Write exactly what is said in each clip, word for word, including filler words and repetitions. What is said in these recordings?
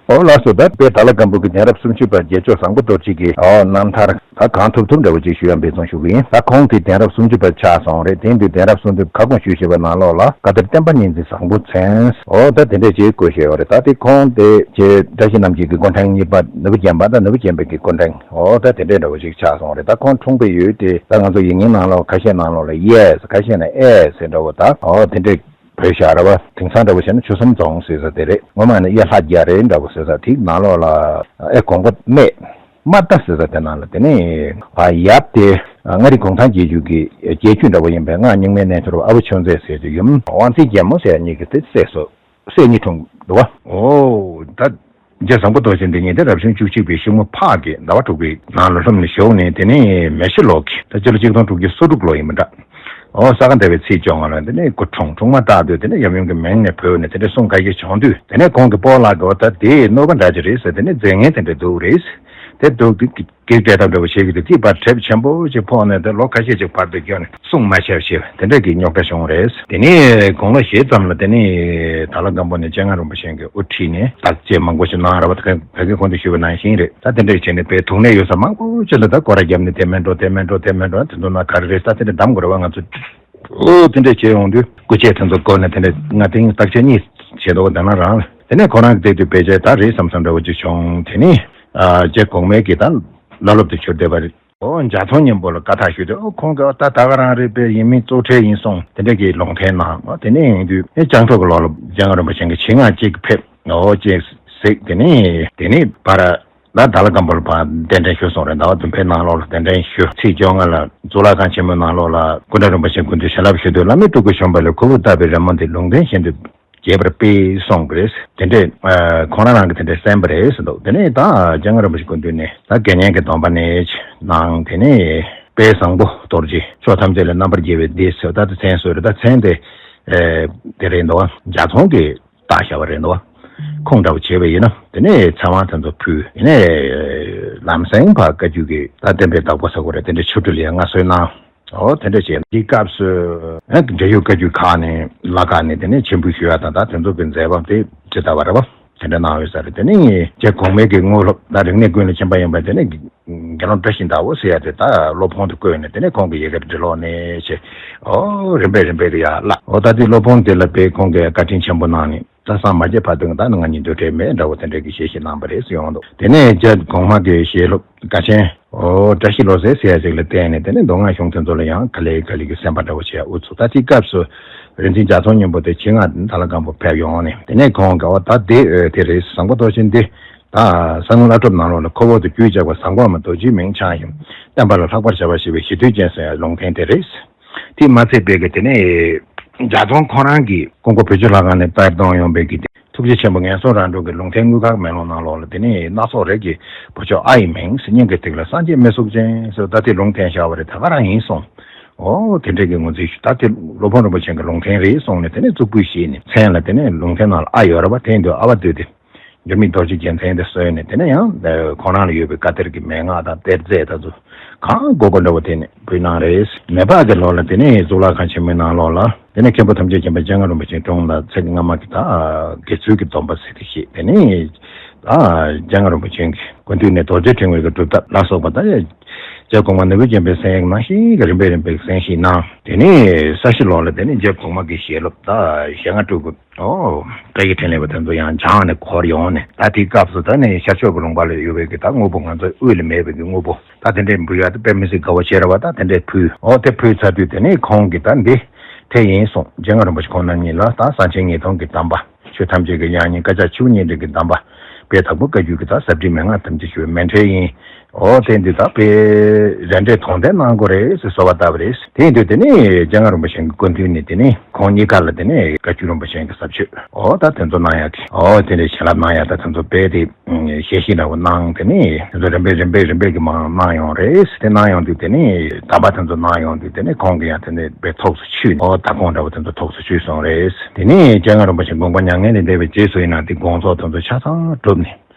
ཨོ་ལགས་སོ། ད་དཔལ་དྭགས་ལྷ་སྒམ་པོ་གི་གདན་རབས་སུམ་ཅུ་པ་རྒྱལ་མཆོག་བཟང་པོ་རྡོ་རྗེ་གི་ཨོ་རྣམ་ཐར་ད་གང་ཐུབ་ཐུབ་འདྲ་བོ་ཅིག་ཞུ་ཡ་འབད་བརྩོན་ཞུ་གི་ཡིན། ད་ཁོང་དེ་གདན་རབས་སུམ་ཅུ་པ་ཆགས་སོང་རེད། དེང་དུས་གདན་རབས་སུམ་ཅུ་ཁ་སྐོང་ཞུས་བཞེས་པ་ནང་ལོགས་ལ་བཀའ་གཏེར་བསྟན་པ་གཉིས་འཛིན་བཟང་པོ་མཚན་ཨོ་ད་དེ་འདྲས་ཅིག་བཀོད་བཞེས་ཡོད་རེད། ད་དེ་ཁོང་དེ་རྗེ་བཀྲ་ཤིས་རྣམ་རྒྱལ་གྱི་སྐུ་ཕྲེང་གཉིས་པ་ནོར་བུ་རྒྱན་པ་དང་ནོར་བུ་རྒྱན་པའི་གི་སྐུ་ཕྲེང་ཨོ་ད་དེ་འདྲས་འདྲ་བོ་ཅིག་ཆགས་སོང་རེད། ད་ཁོང་འཁྲུངས་པའི་ཡུལ་དེ་ད་ང་ཚོ་ཡིག་རྙིང་ནང་ལོགས་ཁ་ཤས་ནང་ལོགས་ལ་གཡས་ཁ་ཤས་ན་ཨེ་ཟེར་འདྲ་བོ་ད་ཨོ་དེ་འདྲས། བོད་ཤར་བ་དེང་སང་འདྲ་བོ་བྱས་ན་ཆུ་གསུམ་རྫོང་ཟེར་ས་དེ་རེད། ངོ་མ་ནི་གཡས་ལྷ་རྒྱལ་རེད་འདྲ་བོ་ཟེར་ས་དེའི་ནང་ལོགས་ལ་ཨེ་དགོན་པ་སྨད་རྨ་རྟ་ཟེར་ས་དེ་ནང་ལ་དེ་ནས་ཡབ་དེ་མངའ་རིས་གུང་ཐང་རྒྱལ་རྒྱུད་ཀྱི་རྒྱལ་རྒྱུད་འདྲ་བོ་ཡིན་པའི་སྔགས་རྙིང་མའི་རྣལ་འབྱོར་བ་ཨ་བོ་ཆོས་མཛད་ཟེར་གྱི་ཡུམ་དབང་འཛིན་རྒྱལ་མོ་ཟེར་གཉིས་ཀྱི་དེ་སྲས་སོ་སྲས་གཉིས་འཁྲུངས་འདུག་བ། ཨོ་ད། རྗེ་བཟང་པོ་རྡོ་རྗེ་འདི་ཉིད་དེ་རབ་བྱུང་བཅུ་གཅིག་པའི་ཤིང་མོ་ཕག་གི་ཟླ་བ་དྲུག་པའི་ནང་ལ་ལྷུམས་ནས་ཞུགས་ནས་དེ་ནས་མེ་བྱི་ལོ་གི་ད་སྤྱི་ལོ་ཆིག་སྟོང་དྲུག་བརྒྱ་སོ་དྲུག་ལོ་ཡིན་པ་འདྲ། ཨོ་ས་ག་ཟླ་བའི་ཚེས་བཅོ་ལྔ་ལ་དེ་ནས་སྐུ་འཁྲུངས། འཁྲུངས་མ་ཐག་ཏུ་དེ་ནས་ཡབ་ཡུམ་གྱི་མིང་ནས་བོས་ནས་དེ་འདྲའི་གསུང་ཁ་ཤས་བྱུང་དུས་དེ་ནས་ཁོང་གི་སྤོ་ལགས་ཀྱིས་ཨོ་ད་དེ་གནོད་པ་འདྲ་ཅིག་རེད་ཟེར། དེ་ནས་རྫས་ངན་དེ་འདྲ་འདུག་རེད། དེ་འདུག་དེ་གེགས་སྤྲད་ཐབས་འདྲ་བོ་བྱེད་ཀྱི་འདུག་དེའི་བར་གྲིབ་ཆེན་པོ་ཅིག་ཕོག་ནས་དེ་ལོ་ཁ་ཤས་ཅིག་བར་དུ་བསྐྱོན་ནས་གསུང་མ་བྱས་བྱས་པ་དེ་འདྲ་གི་རྙོག་དྲ་བྱུང་རེད། དེ་ནས་དགུང་ལོ་བཞེས་ཙམ་ལ་དེ་ནས་དྭགས་ལྷ་སྒམ་པོ་ནས་སྤྱན་སྔ་རིན་པོ་ཆེ་གི་དབུ་ཁྲིད་ནས་བརྟག་དཔྱད་མང་པོ་ཞིག་གནང་ར་བ། ད་ག་གི་གོང་དུ་ཞུས་པ་ནང་བཞིན་རེད། ད་དེ་འདྲ་བྱས་ནས་དཔེ་དུག་ནད་ཡོད་ས་མང་པོ་ཅིག་ལ་ད་སྐོར་ར་བརྒྱབ་ནས་དེ་མེད་འགྲོ་དེ་མེད་འགྲོ་དེ་མེད་འགྲོ་དེ་ཚོ་ན་ག་རེ་རེད་ད་དེ་འདྲ་གདམ་དགོས་ར་བ། ང་ཚོ་ཨོ་དེ་འདྲ་བྱས་ཡོང་དུས་སྐུ་ཆས་དེ་ཚོ་བཀོལ་ནས་དེ་འདྲ་ང་དེང་བརྟག་དཔྱད་གཉིས་བྱས་འདུག་དེ་ན་རང་ལ་དེ་ནས་ཁོ་རང་གི་དེ་དུས་བེད་སྤྱོད་ད་རེད་བསམ་བསམ་འདྲ་བོ་ཅིག་བྱུང་། དེ་ནས་རྗེ་གོང་མའི་གི་ད་བླ་སློབ་ཏུ་གྱུར་བསྡད་པ་རེད། ཨོ་འཇའ་ཚོན་སྙིང་པོ་ལ་བཀའ་ཐག་ཞུས་ཏེ་ཨོ་ཁོང་གིས་ཨོ་ད་ད་ག་རང་རེད་པས་ཡིན་མིན་གཙོ་ཁྲལ་ཡིན་གསུངས། དེ་འདྲ་གི་ལུང་བསྟན་གནང་། ཨོ་དེ་ནས་ཡིན་དུས་ཨེ་སྤྱང་ཕྲུག་གི་ལོ་ལ་སྤྱན་སྔ་རིན་པོ་ཆེ་གི་ཆེད་མངགས་གཅིག་ཕེབས། ཨོ་ཅེས་གཟིགས། དེ་ནས་དེ་ནས་ཕར་ལ་དྭགས་ལྷ་སྒམ་པོ་ལ་ཕར་གདན་འདྲེན་ཞུས་སོང་རེད། ཟླ་བ་བདུན་པའི་ནང་ལོགས་ལ་གདན་འདྲེན་ཞུ། ཚེས་བཅོ་ལྔ་ལ་གཙུག་ལག་ཁང་ཆེན་མོའི་ནང་ལོགས་ལ་སྐུ་ཕྲེང་རིན་པོ་ཆེ་སྐུ་མདུན་ཞལ་སླབ་ཞུ་དུས་བླ་མའི་སྤྲུལ་སྐུ་བྱོན་པ་ལས་ཁོ་བོས་བཏབ་པའི་རི་མོ་འདི་ལུང་བསྟན་བཞིན་དུ། རྒྱས་པར་སྤེལ་གསུངས་པ་རེད། དེ་འདྲས་ཁོང་རང་རང་གིས་དེ་འདྲས་གསན་པ་རེད་ཟེར་འདུག་དེ་ནས་ད་སྤྱན་སྔ་རིན་པོ་ཆེ་སྐུ་མདུན་ནས་ད་དགེ་བསྙེན་གྱི་སྡོམ་པ་ནས་གནང་། དེ་ནས་དཔལ་བཟང་པོ་རྡོ་རྗེ་ཕྱོགས་ཐམས་ཅད་ལས་རྣམ་པར་རྒྱལ་བའི་སྡེ་ཟེར་ད་དེ་མཚན་གསོལ་རེད། ད་མཚན་དེ་དེ་རེད་འདུག་འཇའ་ཚོན་གྱིས་བཏགས་བཞག་པ་རེད་འདུག་ཁུངས་འདྲ་བོ་བྱས་པ་ཡིན་ན་དེ་ནས་ཚེ་དབང་དེ་ཚོ་ཕུལ། དེ་ནས་ལམ་སེང་ཕར་བཀའ་བརྒྱུད་ཀྱི་ད་བསྟན་པའི་བདག་པོ་ཟེར་དགོས་རེད། དེ་འདྲས་ཆོ་འཕྲུལ་ཡང་མངའ་གསོལ་གནང་། ཨོ་དེ་འདྲ་བྱས་དེའི་སྐབས་སུ་ཨ་འབྲེལ་ཡོད་བཀའ་བརྒྱུད་ཁག་ནས་ལ་ཁག་ནས་དེ་ནས་མཆོད་འབུལ་ཞུ་ཡ་དང་ད་དེ་ཚོ་གི་མཛད་པ་དེ་ཇི་ལྟ་བ་རེད་བ། དེ་འདྲ་གནང་ཡོད་ས་རེད། དེ་ནས་རྗེ་གོང་མའི་གི་དངོས་སློབ་ད་རིག་གནས་ཀུན་ལ་མཁྱེན་པ་ཡིན་པ་དེ་ནས་དགེ་སློང་བཀྲ་ཤིས་ཟླ་བོ་ཟེར་ཡ་དེ་ད་སློབ་དཔོན་དུ་བསྐོས་ནས་དེ་ནས་ཁོང་གི་ཡི་གེར་འབྲི་ཀློག་ནས་བྱས། ཨོ་རིམ་པས་རིམ་པས་གི་ཡ་ལ་ཨོ་ད་དེ་སློབ་དཔོན་དེ་ལ་དཔེ་ཁོང་གིས་བཀའ་དྲིན་ཆེན་པོ་གནང་ནས། ད་སངས་མ་རྒྱས་བར་དུ་ད་ནི་ང་གཉིས་འདུ་འབྲལ་མེད་འདྲ་བོ་དེ་འདྲ་གི་ཞལ་བཞེས་གནང་པ་རེད་ཟེར་ཡོང་འདུག་དེ་ནས་རྗེ་གོང་མ་གི་ཞལ་སློབ་དགའ་ཆེན་ཨོ་བཀྲ་ཤིས་བློ་གསལ་ཟེར་ཡ་ཅིག་ལ་བརྟེན་ནས་དེ་ནས་མདོ་སྔགས་གཞུང་དེ་ཚོ་ལ་ཡང་ག་ལེ་ག་ལེ་གི་གསན་པ་འདྲ་བོ་བྱས་ཨུ་ཚུགས། ད་དེའི་སྐབས་སུ་རིག་འཛིན་འཇའ་ཚོན་སྙིང་པོ་དེ་ཆེད་མངགས་དྭགས་ལྷ་སྒམ་པོ་ཕེབས་ཡོང་ནས་དེ་ནས་ཁོང་གིས་ཨོ་ད་དེ་ཨོ་དེ་རེད། བཟང་པོ་རྡོ་རྗེ་འདི་ད་གསང་སྔགས་བླ་སྒྲུབ་ནང་ལོགས་ལ་ཁོ་བོ་དང་རྒྱུད་སྦྱར་བ་བཟང་པོ་མ་རྡོ་རྗེའི་མིང་འཆང་ཞིང་བསྟན་པ་ལ་ལྷག་པར་བྱ་བ་ཞེས་པའི་ཞི་དུལ་ཅན་ཟེར་ཡ་ལུང་བསྟན་དེ་རེད། དེས་མ་ཚད་པའི་གི་དེ་ནས་འཇའ་ཚོན་ཁོ་རང་གིས་ཀོང་པོ་བོད་ཆུ་ལྷ་ཁང་ནས་དཔལ་གཏོང་ཡོང་བའི་གི་དེ་ཐུགས་རྗེ་ཆེན་པོ་ངན་སོང་རང་གྲོལ་གྱི་ལུང་བསྟན་དངུལ་ཁང་མེ་ལོང་ནང་ལོགས་ལ་དེ་ནས་སྣ་ཚོགས་རིགས་ཀྱི་བུ་མཆོག་ཨ་ཡི་མིང་ཟེར་སྙན་གྱི་ཐིག་ལ་སངས་རྒྱས་མི་གཟུགས་ཅན་ཟེར་ད་དེ་ལུང་བསྟན་བཞག་པ་རེད། ད་ག་རང་ཡིན་གསུངས། ཨོ་དེ་འདྲས་ཀྱི་ངོས་འཛིན་ཞུ། ད་དེ་སློབ་དཔོན་རིན་པོ་ཆེ་གི་ལུང་བསྟན་རེད་གསུངས་ནས་དེ་ནས་གཙུག་ཕུད་བཞེས་ནས་མཚན་ལ་དེ་ནས་ལུང་བསྟན་ནང་ལ་ཨ་ཡོད་རེད་བ། དེ་ཡིན་དུས་ཨ་བ་ཏི་དེ། འགྱུར་མེད་རྡོ་རྗེ་རྒྱལ་མཚན་དེ་གསོལ་ནས་དེ་ནས་ཡང་ཁོང་རང་ལ་ཡོད་པའི་བཀའ་གཏེར་གྱི་མན་ངག་དང་གཏེར་རྫས་དེ་ཚོ་གང་དགོས་དགོས་འདྲ་བོ་དེ་ནས་ཕུལ་གནང་རེད། མེ་ཕག་གི་ལོ་ལ་དེ་ནས་གཙུག་ལག་ཁང་ཆེན་མོའི་ནང་ལོགས་ལ་དེ་ནས་མཁན་པོ་ཐམས་ཅད་མཁྱེན་པ་སྤྱན་སྔ་རིན་པོ་ཆེའི་དྲུང་ལ་ཚིག་སྔ་མ་གི་ད་དགེ་ཚུལ་གྱི་སྡོམ་པ་ཟེར་ཏེ་བཞེས། དེ་ནས་ད་སྤྱན་སྔ་རིན་པོ་ཆེ་གི་སྐུ་མདུན་ནས་རྡོ་རྗེ་ཕྲེང་བའི་གི་སྒྲུབ་ཐབས་ལ་སོགས་པ་ད་རྗེ་གོང་མ་ནོར་བུ་རྒྱན་པའི་གསན་ཡིག་ནང་བཞིན་གི་རིམ་པས་རིམ་པས་གསན་བཞེས་གནང་། དེ་ནས་ས་གཞི་ལོ་ལ་དེ་ནས་རྗེ་གོང་མ་གི་ཞལ་སློབ་ད་ཞལ་སྔ་སྤྲུལ་སྐུ། ཨོ། བཀྲ་ཤིས་འཕྲིན་ལས་པ་དེ་ཚོ་ཡང་སྦྱངས་ནས་གོ་ཡོང་ནས་ད་དེའི་སྐབས་སུ་ད་ནི་ཤར་ཕྱོགས་ཀྱི་ལུང་པ་ལ་ཡོད་པའི་གི་ད་དངོས་པོ་ང་ཚོའི་དབུས་ལ་མེད་པའི་གི་དངོས་པོ་ད་དེ་འདྲས་འབུལ་ཡ་ད་དཔེ་མི་སྲིད་དགའ་བོ་བྱས་ར་བ། ད་དེ་འདྲས་ཕུལ། ཨོ་དེ་ཕུལ་ཚར་དུས་དེ་ནས་ཁོང་གིས་ད་འདི་འཕྲལ་ཡིན་གསུངས། སྤྱན་སྔ་རིན་པོ་ཆེ་ཁོང་རྣམ་གཉིས་ལ་ད་གསང་ཆེན་ངེས་དོན་གྱི་གདམས་པ། ཆོས་ཐམས་ཅད་ཀྱི་དབྱིངས་ཉིད་བཀའ་ཕྱག་ཆུ་བོ་གཉིས་འདྲེས་ཀྱི་གདམས་པ། དཔལ་དྭགས་པོ་བཀའ་བརྒྱུད་ཀྱི་ད་ཟབ་ཁྲིད་མན་ངག་ཐམས་ཅད་ཞུ་བའི་མཎྜལ་ཡིན། ཨོ་དེ་འདི་ད་དཔེ་ར་འདྲེ་དོང་ལྡན་གནང་དགོས་རེད་ཟེར་གསོལ་བ་བཏབ་པ་རེད། དེ་ཡིན་དུས་དེ་ནས་སྤྱན་སྔ་རིན་པོ་ཆེ་གི་སྐུ་མདུན་ནས་དེ་ནས་ཁོང་གཉིས་ཀ་ལ་དེ་ནས་བཀའ་བརྒྱུད་རིན་པོ་ཆེ་གི་ཟབ་ཆོས་ཨོ་ད་དེ་ཚོ་གནང་ཡག་གི་ཨོ་དེ་འདྲའི་བྱིན་རླབས་གནང་ཡག་ད་དེ་ཚོ་དཔེ་དེ་ཞལ་བཞེས་འདྲ་བོ་གནང་། དེ་ནས་དེ་ཚོ་རིམ་པས་རིམ་པས་རིམ་པས་ཀྱི་མར་གནང་ཡོང་རེད། དེ་གནང་ཡོང་དུས་དེ་ནས་གདམས་པ་དེ་ཚོ་གནང་ཡོང་དུས་དེ་ནས་ཁོང་གི་ཡང་དེ་ནས་དཔེ་ཐུགས་སུ་ཆུད་ནས་ཨོ་ད་ཁོང་འདྲ་བོ་དེ་ཚོ་ཐུགས་སུ་ཆུད་སོང་རེད། དེ་ནས་སྤྱན་སྔ་རིན་པོ་ཆེ་དགོངས་པ་མྱ་ངན་ལས་འདས་པའི་རྗེས་སུ་ཡིན་ན་དེ་དགོངས་རྫོགས་དེ་ཚོ་ཆ་ཚང་གྲུབ་ནས།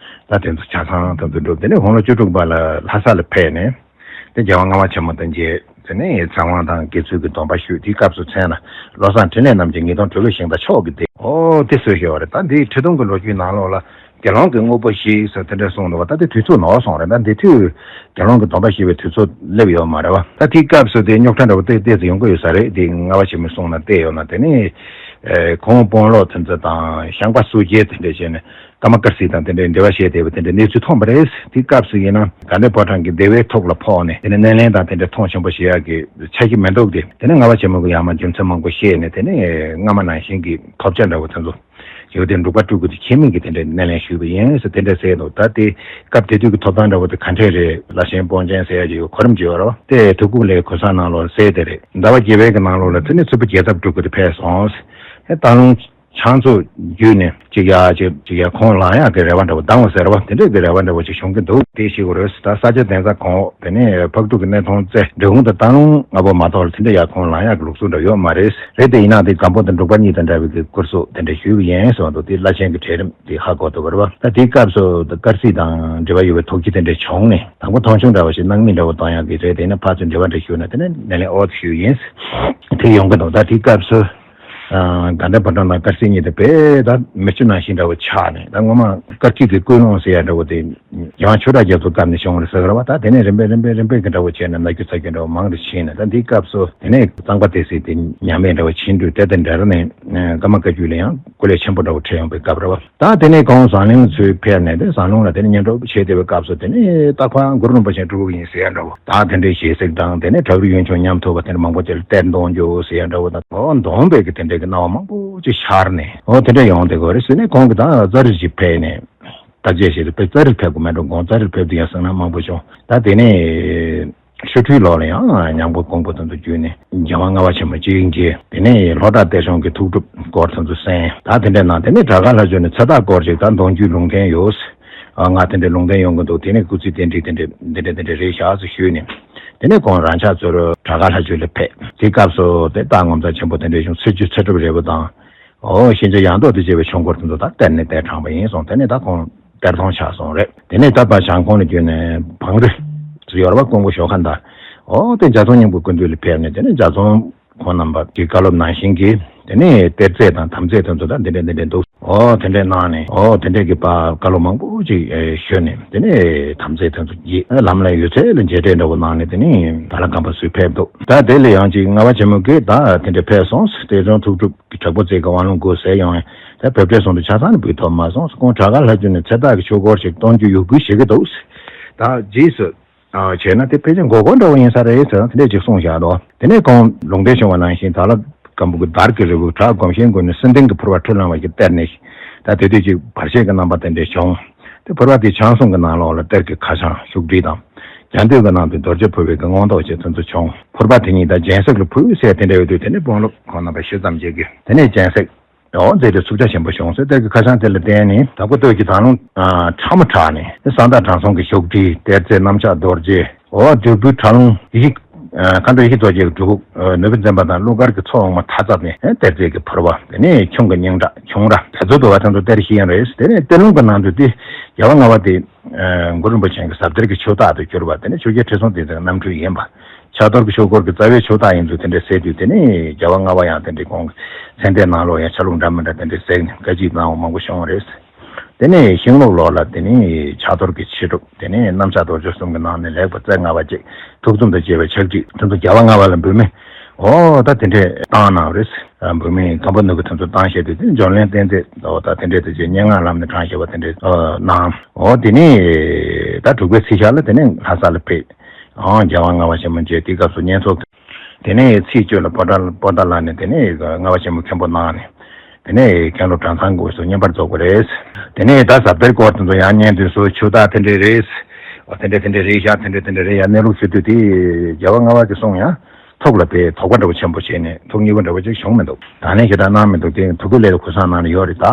ད་དེ་ཚོ་ཆ་ཚང་དེ་ཚོ་སྒྲུབ། དེ་ནས་དགུང་ལོ་བཅུ་དྲུག་པ་ལ་ལྷ་ས་ལ་ཕེབས་ནས། དེ་རྒྱལ་དབང་ལྔ་པ་ཆེན་མོ་དང་མཇལ། དེ་ནས་ཚེ་དབང་དང་དགེ་ཚུལ་གྱི་སྡོམ་པ་ཞུས། དེའི་སྐབས་སུ་མཚན་ལ་བློ་བཟང་འཕྲིན་ལས་རྣམ་རྒྱལ་ངེས་དོན་གྲོལ་ལུགས་ཤིང་རྟ་མཆོག་གི་སྡེ། ཨོ་དེ་གསོལ་ཞེས་པ་རེད། ད་འདིའི་ཁྲི་སྟོང་གི་ལོ་རྒྱུས་ནང་ལོགས་ལ་ དགེ་སློང་གི་དངོས་པོ་བཞི་ཟེར་དེ་འདྲ་གསུངས་འདུག་བ། ད་དེ་དུས་ཚོད་ནོར་སོང་རེད། ད་འདི་དུས་དགེ་སློང་གི་སྡོམ་པ་བཞི་པའི་དུས་ཚོད་སླེབས་ཡོད་མ་རེད་བ། ད་དེའི་སྐབས་སུ་དེ་རྙོག་དྲ་འདྲ་བོ་ཏོག་ཙམ་ཡོང་གི་ཡོད་ས་རེད། དེ་ལྔ་པ་ཆེན་མོའི་གསུང་ནང་བལྟས་ཡོད་ན། དེ་ནས་ཨེ་ཁོང་དཔོན་སློབ་དེ་ཚོ་དང་ཤངས་པ་སུ་ཇཱ་དེ་འདྲ་བྱས་ནས་ཀརྨ་དཀར་སེང་དང་དེ་འདྲའི་འབྲེལ་བ་བྱས་བསྡད་པ་དེ་འདྲའི་གནས་ཚུལ་ཐོན་པ་རེད། དེའི་སྐབས་སུ་ཡིན་ན་དགའ་ལྡན་ཕོ་བྲང་གི་བདེ་བའི་ཐོག་ལ་ཕོག་ནས། དེ་ནས་སྣེ་ལེན་དང་དེ་འདྲའི་མཐོང་ཆེན་པོ་བྱེད་ཡག་གི་འཆར་གཞི་མི་འདུག་སྟེ། དེ་ནས་ལྔ་པ་ཆེན་མོ་གི་ཡར་མར་རྒྱུ་མཚན་མང་པོ་བཤད་ནས། དེ་ནས་སྔ་མ་ནང་བཞིན་གྱི་ཐོབ་ཆ་འདྲ་བོ་དེ་ཚོ་ཡོད་དེ། འབྲུག་པ་སྤྲུལ་སྐུ་དེ་ཁྱད་མེད་ཀྱི་དེ་འདྲའི་སྣེ་ལེན་ཞུས་པ་ཡིན་ཟེར་དེ་འདྲ་ཟེར་འདུག་ད་དེ་སྐབས་དེ་དུས་ཀྱི་ཐོབ་ཐང་འདྲ་བོ་དེ་ག་འདྲས་རེད། བླ་ཆེན་དཔོན་ཆེན་ཟེར་ཡ་ཅིག་ཡོད། གོ་རིམ་ཅིག་ཡོད་རེད་བ། དེ་ཐུགས་ཁུར་ལས་གོ་ས་ནང་ལོགས་ཟེར་དེ་རེད། ཟླ་བ་བརྒྱད་པའི་གི་ནང་ལོགས་ལ་དེ་ནས་ཚེ་ཕུ་རྒྱལ་ཚབ་སྤྲུལ་སྐུ་དེ་ཕེབས་སོང་། ཨེ་སྟག་ལུང་ཕྱག་མཛོད་བརྒྱུད་ནས་ཅིག་ཡ་ཅིག་ཅིག་ཡ་ཁོང་ལངས་ཡག་གི་རེ་བ་འདྲ་བོ་ལྡང་བ་ཟེར་བ་དེ་འདྲས་ཀྱི་རེ་བ་འདྲ་བོ་ཅིག་བྱུང་གི་འདུག་དེ་ཤེས་དགོས་རེད། ད་ས་སྐྱ་གདན་ས་གོང་འོག་དེ་ནས་ཕག་གྲུ་གི་སྣེ་མཐོང་རྩེ་འབྲས་སྤུངས་དང་སྟག་ལུང་ལྔ་པོ་མ་གཏོགས་ལ་དེ་འདྲས་ཡ་ཁོང་ལངས་ཡག་གི་ལུགས་སྲོལ་འདྲ་ཡོད་མ་རེད། རེད་དེ་ཡིན་ན་དེ་སྒམ་པོ་དང་འབྲུག་པ་གཉིས་དང་འདྲ་བའི་གི་སྐུ་གཟུགས་དེ་འདྲས་ཞུས་པ་ཡིན་ཟེར་བ་འདུག་དེ་བླ་ཆེན་གྱི་གྲལ་རིམ་དེ་ཧ་གོ་ཐུབ་པ་རེད་བ། ད་དེའི་སྐབས་སུ་དཀར་སེང་དང་འབྲེལ་བ་ཡོད་པའི་ཐུགས་རྗེ་དེ་འདྲས་བྱུང་ནས། དང་པོ་མཐོང་ཆུང་འདྲ་བོ་ཞིག་གནང་མིན་འདྲ་བོ་གཏོང་ཡག་གི་རེད། དེ་ནས་ཕར་ཚུར་འབྲེལ་བ་འདྲ་ཞུས་ན་དེ་ནས་སྣེ་ལེན་ཨོ་ཞུས་ཡིན། དེ་ཡོང་གི་འདུག་ད་དེའི་སྐབས་སུ་ཨ་དགའ་ལྡན་ཕོ་བྲང་དང་དཀར་སེང་གཉིས་དེ་དཔེ་ད་མི་ཆུང་ནང་བཞིན་འདྲ་བོ་ཆགས་ནས། ད་ངོ་མ་དཀར་སྐྱིད་ཀྱི་ཀུན་སློང་ཟེར་ཡ་འདྲ་བོ་དེ་རྒྱལ་དབང་ཆོས་གྲགས་རྒྱ་མཚོའི་སྐབས་ནས་བྱུང་བ་རེད་ཟེར་གི་རེད་བ། ད་དེ་ནས་རིམ་པས་རིམ་པས་རིམ་པས་ཀྱི་འདྲ་བོ་བྱས་ནས་ན་རྒྱུ་ཚ་རྒྱུ་འདྲ་བོ་མང་དུ་ཕྱིན་ནས། ད་འདིའི་སྐབས་སུ་དེ་ནས་གཙང་པ་སྡེ་སྲིད་དེ་ཉམས་པའི་འདྲ་བོ་ཕྱིན་དུས། དེ་དང་འབྲེལ་ནས་ཨ་ཀརྨ་བཀའ་བརྒྱུད་ལ་ཡང་སྐུ་ལས་ཆེན་པོ་འདྲ་བོ་འཕྲད་ཡོང་པའི་སྐབས་རེད་བ། ད་དེ་ནས་ཁོང་ཟངས་ལུང་ཚུར་ཕེབས་ནས། དེ་ཟངས་ལུང་ལ་དེ་ནས་སྙན་སྒྲོན་བྱེད་བསྡད་པའི་སྐབས་སུ། དེ་ནས་རྟག་པར་གུ་རུ་རིན་པོ་ཆེ་སྤྲུལ་སྐུ་ཡིན་ཟེར་ཡ་འདྲ་བོ་དང་། དེ་འདྲའི་ཞལ་གཟིགས་དང་། དེ་ནས་བྲག་རི་གཡུ་མཆོང་ཉམས་ཐུབ་པ་དེ་འདྲ་མང་པོ་དེ་ལ་གཏེར་འདོན་རྒྱུ་ཟེར་ཡ་འདྲ་བོ་དང་། འོ་འདོན་པའི་གི་དེ་འདྲའི་གི་སྣང་བ་མང་པོ་ཅིག་ཤར་ནས། འོ་དེ་འདྲ་ཡོང་བསྡད་དགོས་རེད་ཟེར་ནས། ཁོང་གིས་ད་ཙཱ་རི་ཅིག་ཕེབས་ནས། བརྟག་དཔྱད་བྱས་ཏེ། དཔེ་ཙཱ་རིར་ཕེབས་དགོས་མེད་འགྲོ། དགོང་ཙཱ་རིར་ཕེབས་དུས་ཡང་སེམས་ནང་མང་པོ་བྱུང་། ད་དེ་ནས་ཆོ་འཕྲུལ་ལོགས་ལ་ཡང་ཉམས་མགོན་གོང་བུ་དེ་ཚོ་བརྒྱུད་ནས་རྒྱལ་དབང་ལྔ་པ་ཆེན་པོ་གཅིག་མཇལ། དེ་ནས་ལྷོ་བྲག་གཏེར་གཞུང་གི་ཐུགས་སྒྲུབ་སྐོར་དེ་ཚོ་གསན། ད་དེ་འདྲ་གནང་། དེ་ནས་བྲག་དཀར་ལྷ་ཆོས་ནས་ཚེ་ཐར་སྐོར་ཅིག་དང་། མདོ་རྒྱུད་ལུང་བསྟན་ཡོད། ཨ་ང་དེ་འདྲའི་ལུང་བསྟན་ཡོང་གི་འདུག་དེ་ནས་སྐུ་ཚེ་བརྟན་བཞུགས་དེ་འདྲ་དེ་འདྲ་དེ་འདྲ་རེད་བཞག་ཟེར་ཞུས་ནས། དེ་ནས་ཁོང་རང་ཕྱག་ཚུར་བྲག་དཀར་ལྷ་ཆོས་ལ་ཕེབས། དེ་སྐབས་སུ་དེ་རྟགས་ངོ་མཚར་ཆེན་པོ་དེ་འདྲ་བྱུང་། ཚེ་བཅུད་ཚེ་སྒྲུབ་རིལ་བུ་དང་། འོ་ཤན་འབྱེད་ཡང་ལྡོག་ཏུ་བྱེད་པའི་ཆོས་འཁོར་དེ་ཚོ་ད་གཏེར་ནས་གཏེར་དྲངས་པ་ཡིན་གསུངས། དེ་ནས་ད་ཁོང་གཏེར་སྟོན་ཆགས་སོང་རེད། དེ་ནས་ད་ཕར་བྱང་ཁོངས་ལ་བརྒྱུད་ནས་བང་རི་ཟེར་ཡོད་རེད་བ། ཀོང་པོ་ཞོགས་ཀ་མདའ། འོ་དེ་འཇའ་ཚོན་སྙིང་པོའི་སྐུ་མདུན་ལ་ཕེབས་ནས། དེ་ནས་འཇའ་ཚོན་ཁོང་རྣམ་པ་གི་བཀའ་སློབ་ནང་བཞིན་གྱི་དེ་ནས་གཏེར་རྫས་དང་དམ་རྫས་དེ་ཚོ་ད་འདི་འདྲ་འདི་འདྲ་འདུག་འོ་དེ་འདྲ་གནང་ནས། འོ་དེ་འདྲ་གི་བཀའ་སློབ་མང་པོ་ཅིག་ཞུས་ནས། དེ་ནས་དམ་རྫས་དེ་ཚོ་བརྗེད། ལམ་ལ་ཡོད་ཚད་ལ་མཇལ་འཕྲད་འདྲ་བོ་གནང་ནས། དེ་ནས་ད་ལ་སྒམ་པ་ཚུར་ཕེབས་འདུག་ད་དེ་ལ་ཡང་ཅིག་ལྔ་པ་ཆེན་མོ་གིས་ད་དེ་འདྲ་ཕེབས་སོང་། གཏེར་གཞུང་ཐུགས་སྒྲུབ་ཀྱི་དྲག་པོ་རྩལ་གྱི་དབང་ལུང་དགོས་ཟེར་ཡོང་བས། ད་བོད་འབྲེལ་ཟུང་དུ་ཆ་ཚང་ནས་འབུལ་ཐུབ་མ་སོང་། ཁོང་བྲག་དཀར་ལྷ་ཆོས་ནས་ཚེ་ཐར་གྱི་ཆོས་སྐོར་ཞིག་གཏོང་རྒྱུ་ཡོད་ཁུལ་བྱེད་ཀྱི་འདུག་ད་རྗེས་སུ་ཨ་བྱས་ན་དེ་ཕལ་ཆེར་མགོ་སྐོར་འདྲ་བོ་ཡིན་ས་རེད་ཟེར་ན། དེ་འདྲས་ཅིག་གསུངས་བཞག་འདུག་དེ་ནས་ཁོང་ལུང་བསྟན་བྱུང་བ་ནང་བཞིན། དྭགས་ལྷ་སྒམ་པོ་གི་དར་གྱི་རིལ་བུ་བྲག་སྒོམ་ཞིང་ཀུན་ནས་སེང་ལྡེང་གི་ཕུར་པ་འཁྲུད་ལངས་པ་ཞིག་གཏེར་ནས། ད་དེ་དུས་ཅིག་བར་ཆད་ཀྱི་རྣམ་པ་དེ་འདྲས་བྱུང་། དེ་ཕུར་པ་དེ་བྱང་སེམས་ཀྱི་ནང་ལོགས་ལ་གཏེར་གྱི་ཁ་བྱང་བཞུགས་ཁྲི་དང་། རྒྱ་མདོས་ཀྱི་ནང་དུ་རྡོ་རྗེ་ཕུར་པའི་གི་མངོན་རྟོགས་བཅས་དེ་ཚོ་བྱུང་། ཕུར་པ་དེ་ཉིད་ད་སྦྱིན་སྲེག་ལ་ཕུལ་ཟེར་དེ་འདྲ་ཡོད་དུས། དེ་ནས་དཔོན་སློབ་ཁོང་རྣམ་པ་ཞེ་ཙམ་ཅིག་གིས་དེ་ནས་སྦྱིན་སྲེག་འོ་མཛད་དེ་ཚུགས་ཆ་ཆེན་པོ་བྱུང་ཟེར། གཏེར་གྱི་ཁ་བྱང་དེ་ལ་བརྟེན་ནས། དྭགས་པོ་སྟོད་ཀྱི་དྭགས་ལུང་ཁྲ་མོ་བྲག་ནས་གསང་བདག་དྲང་སྲོང་གི་བཞུགས་ཁྲི། གཏེར་རྫས་གནམ་ལྕགས་རྡོ་རྗེ། འོ་བདུད་བུ་ཁྲ་ལུང་ཡེ་ཤེས། མཁའ་འགྲོ་ཡེ་ཤེས་རྡོ་རྗེ་གི་སྒྲུབ་ཕུག་ནོར་བུ་འཛིན་པ་དང་ཀླུ་མཁར་གྱི་ཚོགས་འོག་མ་མཐའ་རྩ་ནས། གཏེར་རྫས་ཀྱི་ཕུར་པ། དེ་ནས་ཁྱུང་གི་སྙིང་ཁྲག་ཁྱུང་ར། དེ་ཚོ་འདུལ་བ་དེ་ཚོ་གཏེར་བཞེས་ཡོད་རེད། དེ་ནས་གཏེར་ལུང་གི་ནང་དུ་དེ་རྒྱལ་བ་ལྔ་པ་དེ་གུ་རུ་རིན་པོ་ཆེ་གི་ཟབ་གཏེར་གྱི་ཆོས་བདག་ཏུ་གྱུར་པ། དེ་ནས་ཆོས་རྒྱལ་ཁྲི་སྲོང་ལྡེ་བཙན་རྣམ་འཕྲུལ་ཡིན་པ། ཕྱག་རྡོར་གྱི་ཆོས་སྐོར་གྱི་རྩ་བའི་ཆོས་བདག་ཡིན་ཚུལ་དེ་འདྲ་ཟེར་དུས། དེ་ནས་རྒྱལ་བ་ལྔ་པ་ཡང་དེ་འདྲའི་ཁོང་གི་མཚན་ལྡན་ནང་ལོགས་ཡང་ཆ་ལུགས་འདྲ་མི་འདྲ་དེ་འདྲ་ཟེར་ནས་བཀའ་སྤྱི་གནང་བ་མང་པོ་བྱུང་བ་རེད། དེ་ནས་ཤིང་ལོག་ལོགས་ལ་དེ་ནས་ཕྱག་རྡོར་གྱི་ཕྱི་སྒྲུབ། དེ་ནས་གནམ་ལྕགས་རྡོ་རྗེ་གསུམ་གྱི་ནང་ནས་ལེགས་པ་རྩེ་ལྔ་པ་བཅས། ཐུགས་གསུམ་དང་བཅས་པའི་ཕྱག་བྲིས་དེ་ཚོ་རྒྱལ་བ་ལྔ་པ་ལ་འབུལ་མི། འོ་ད་དེ་འདྲས་བཏང་གནང་བ་རེད། འབུལ་མི་སྒམ་པོ་ནོར་བུ་དེ་ཚོ་བཏང་བཞག་དུས། དེ་འབྱོར་ལེན་རྟེན་རྫས། འོ་ད་དེ་འདྲས་དེ་བཅས་སྙན་ངག་ལམ་ནས་དྲངས་བཞག་པ་དེ་འདྲས་གནང་། འོ་དེ་ནས་ད་དྲུག་པའི་ཚེས་ཤར་ལ་དེ་ནས་ལྷ་ས་ལ་ཕེབས། ཨང་རྒྱལ་དབང་ལྔ་པ་ཆེན་མོ་མཇལ། དེའི་སྐབས་སུ་བསྙེན་ཚོགས། དེ་ནས་ཚེས་བཅུ་ལ་པོ་ཏཱ་པོ་ཏཱ་ལ་ནས་དེ་ནས་ལྔ་པ་ཆེན་མོ་མཁན་པོ་གནང་ནས། དེ་ནས་མཁན་སློབ་གྲྭ་ཚང་སྒོས་སུ་བསྙེན་པར་རྫོགས་པ་རེད། དེ་ནས་ད་ཟབ་གཏེར་སྐོར་དེ་ཚོ་ཡང་བསྙེན་དུས་སུ་ཆུ་རྟགས་དེ་འདྲས་རེད། འོ་དེ་འདྲས་དེ་འདྲས་རེད་ཤག་དེ་འདྲས་དེ་འདྲས་རེད་ཡ། གནས་ལུགས་ཞུ་དུས་དེ་རྒྱལ་བ་ལྔ་པ་གིས་གསུངས་ཡ། ཐུགས་ལ་དཔེ་དོགས་པ་འདྲ་བོ་ཆེན་པོ་བྱས་ནས་ཐུགས་མཉེས་པོ་འདྲ་བོ་ཅིག་བྱུང་མི་འདུག་ད་ནས་ཞེ་དྲག་གནང་མི་འདུག་དེ་ཐུགས་ཀྱི་ལས་ལ་གུས་བསངས་གནང་ནས་ཡོད་རེད། ད་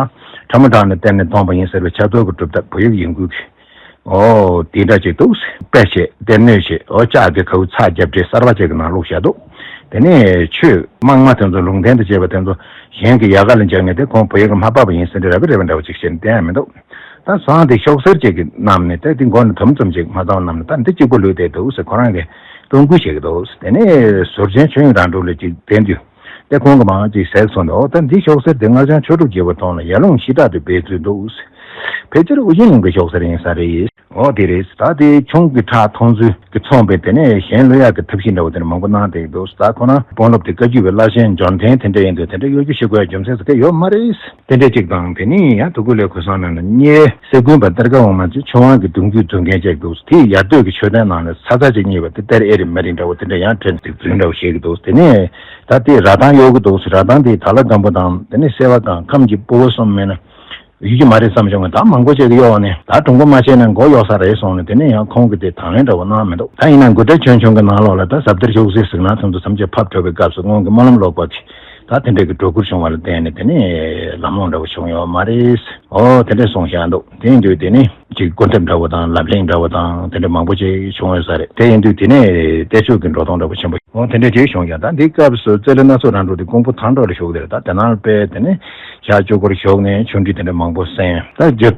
ཁྲ་མོ་བྲག་ནས་གཏེར་ནས་བཏོན་པ་ཡིན་ཟེར་བའི་ཕྱག་རྡོར་གྱི་སྒྲུབ་ཐབས་བོད་ཡིག་ཡིན་ཁུལ་གྱི། ཨོ་དེ་འདྲ་ཅིག་འདུག་དཔེ་བྱས་གཏེར་སྣོད་བྱས། ཨོ་ལྕགས་ཀྱི་གའུ་ཚ་རྒྱབ་འདྲའི་གསར་པ་ཅིག་གི་ནང་བླུགས་བཞག་འདུག་དེ་ནས་ཆོས་དམངས་མ་དེ་ཚོ་ལུང་བསྟན་དུ་བྱས་པ་དེ་ཚོ་གཞན་གྱི་ཡལ་ག་ལ་འཇགས་ནས། དེ་ཁོང་བོད་ཡིག་ལ་མ་ཕབ་པ་ཡིན་ཟེར་འདྲ་ར་བི་རེ་བ་འདྲ་བོ་ཅིག་བྱས་ནས་བསྟན་ཡ་མི་འདུག་ད་བཟང་དེ་ཤོག་སེར་ཅིག་གིས་བསྣམས་ནས། དེ་དེ་མགོ་ནས་དུམ་ཙམ་ཅིག་མ་བཏང་བསྣམས་ནས། ད་འདི་གཅིག་པུ་ལུས་བསྡད་འདུག་ཟེར་ཁོ་རང་གིས་སྟོན་སྐུལ་བྱེད་ཀྱི་འདུག་དེ་ནས་ཟུར་ཆེན་ཆོས་དབྱིངས་རང་གྲོལ་ལ་ཅིག་བསྟན་དུས། དེ་ཁོང་གི་མང་ཅིག་ཟེར་སོང་འདུག་ད་འདི་ཤོག་སེར་དེ་སྔགས་འཆང་ཆོས་དྲུག་རྒྱལ་པོ་ཐོང་ལ་ཡར་ཀླུང་ཤི་དྲག་ཏུ་སྦས་ཚུལ་འདུག་ཕལ་ཆེར་ཨུ་རྒྱན་གླིང་གི་ཤོག་སེར་ཡིན་ས་རེད། འོ་དེ་རེད། ད་དེ་ཁྱུང་གི་ཁྲག་འཐུང་ཚུལ་གྱི་མཚོན་པའི་དེ་ནས་གཞན་བློ་ཡག་གི་ཐབས་ཤེས་འདྲ་བོ་དེ་འདྲ་མང་པོ་གནང་བསྡད་འདུག་ད་ཁོ་རང་དཔོན་སློབ་དེ་བཀའ་བརྒྱུད་པའི་བླ་ཆེན་འབྱོར་ལྡན་དེ་འདྲ་ཡིན་དུས་དེ་འདྲ་གཡོ་སྒྱུ་ཞིག་དགོས་ཡ་རྒྱུ་མཚན་ཟེར་གི་ཡོད་མ་རེད། དེ་འདྲ་གཅིག་དང་། དེ་ནས་ཡང་ཐུ་གུ་ལའི་གོས་བཟང་ནང་ལ་གཉེར་སེ་ཀུན་པ་གཏེར་ཁ་འོག་མ་ཚོས་ཆོས་དབང་གི་གདུང་རྒྱུད་འཛུགས་མཁན་ཅིག་འདུག་དེས་ཡར་སྟོད་ཀྱི་ཆོས་ལྡན་ནང་ལ་ས་ཚ་ཅིག་རྙེད་པ་དེ་གཏེར་ཨེ་རེད་མ་རེད་འདྲ་བོ་དེ་འདྲ་ཡང་དྲན་འདུག་རྫུན་འདྲ་བོ་བཤད་ཀྱི་འདུག་དེ་ནས་ད་དེ་ར་ཐང་གཡོག་གི་འདུག་ར་ཐང་དེ་དྭགས་ལྷ་སྒམ་པོ་དང་དེ་ནས་སེ་བ་དང་ཁམས་ཀྱི་སྤོ་བོ་གསུམ་མེད་ན་ཡོད་ཀྱི་མ་རེད་བསམ་བྱུང་བ། ད་མང་པོ་ཅིག་གིས་གཡོག་ནས་ད་གྲུང་པོ་མ་བྱས་ན་མགོ་གཡོག་ས་རེད་གསུངས་ནས་དེ་ནས་ཡང་ཁོང་གིས་དེ་དང་ལེན་འདྲ་བོ་གནང་མི་འདུག་ད་ཡིན་ན་མགོ་ཁྲིད་ཆོས་འབྱུང་གི་ནང་ལོགས་ལ་ད་ཟབ་གཏེར་ཤོག་སེར་གཟིགས་སྣང་ཐམས་ཅད་ཕབ་འགྲོ་བའི་སྐབས་སུ་སྔོན་གྱི་སྨོན་ལམ་ལོག་པ་གིས། ད་དེ་འདྲའི་གི་སྒྲོ་སྐུར་བྱུང་བ་ལ་བརྟེན་ནས་དེ་ནས་ལམ་ལྷོང་འདྲ་བོ་བྱུང་ཡོད་མ་རེད། ཨོ་དེ་འདྲས་གསུངས་བཞག་འདུག་དེ་ཡིན་དུས་དེ་ནས་ཅིག་སྐུར་འདེབས་འདྲ་བོ་དང་ལབ་གླེང་འདྲ་བོ་དང་དེ་འདྲ་མང་པོ་ཅིག་བྱུང་ཡོད་ས་རེད། དེ་ཡིན་དུས་དེ་ནས་བསྟན་བཅོས་ཀྱི་འགྲོ་སྟངས་འདྲ་བོ་ཆེན་པོ་ཡོང་དེ་འདྲས་ཅིག་བྱུང་ཡོད། ད་འདིའི་སྐབས་སུ་རྩེ་ལེ་སྣ་ཚོགས་རང་གྲོལ་དེ་ཀོང་པོ་ཐང་འབྲོག་ལ་བཞུགས་དེར་ད་དེ་ནང་དཔེ་དེ་ནས་ཞག་བཅུ་སྐོར་བཞུགས་ནས་ཆོས་འབྲེལ་དེ་འདྲ་མང་པོ་གསན། ད་རྗེ་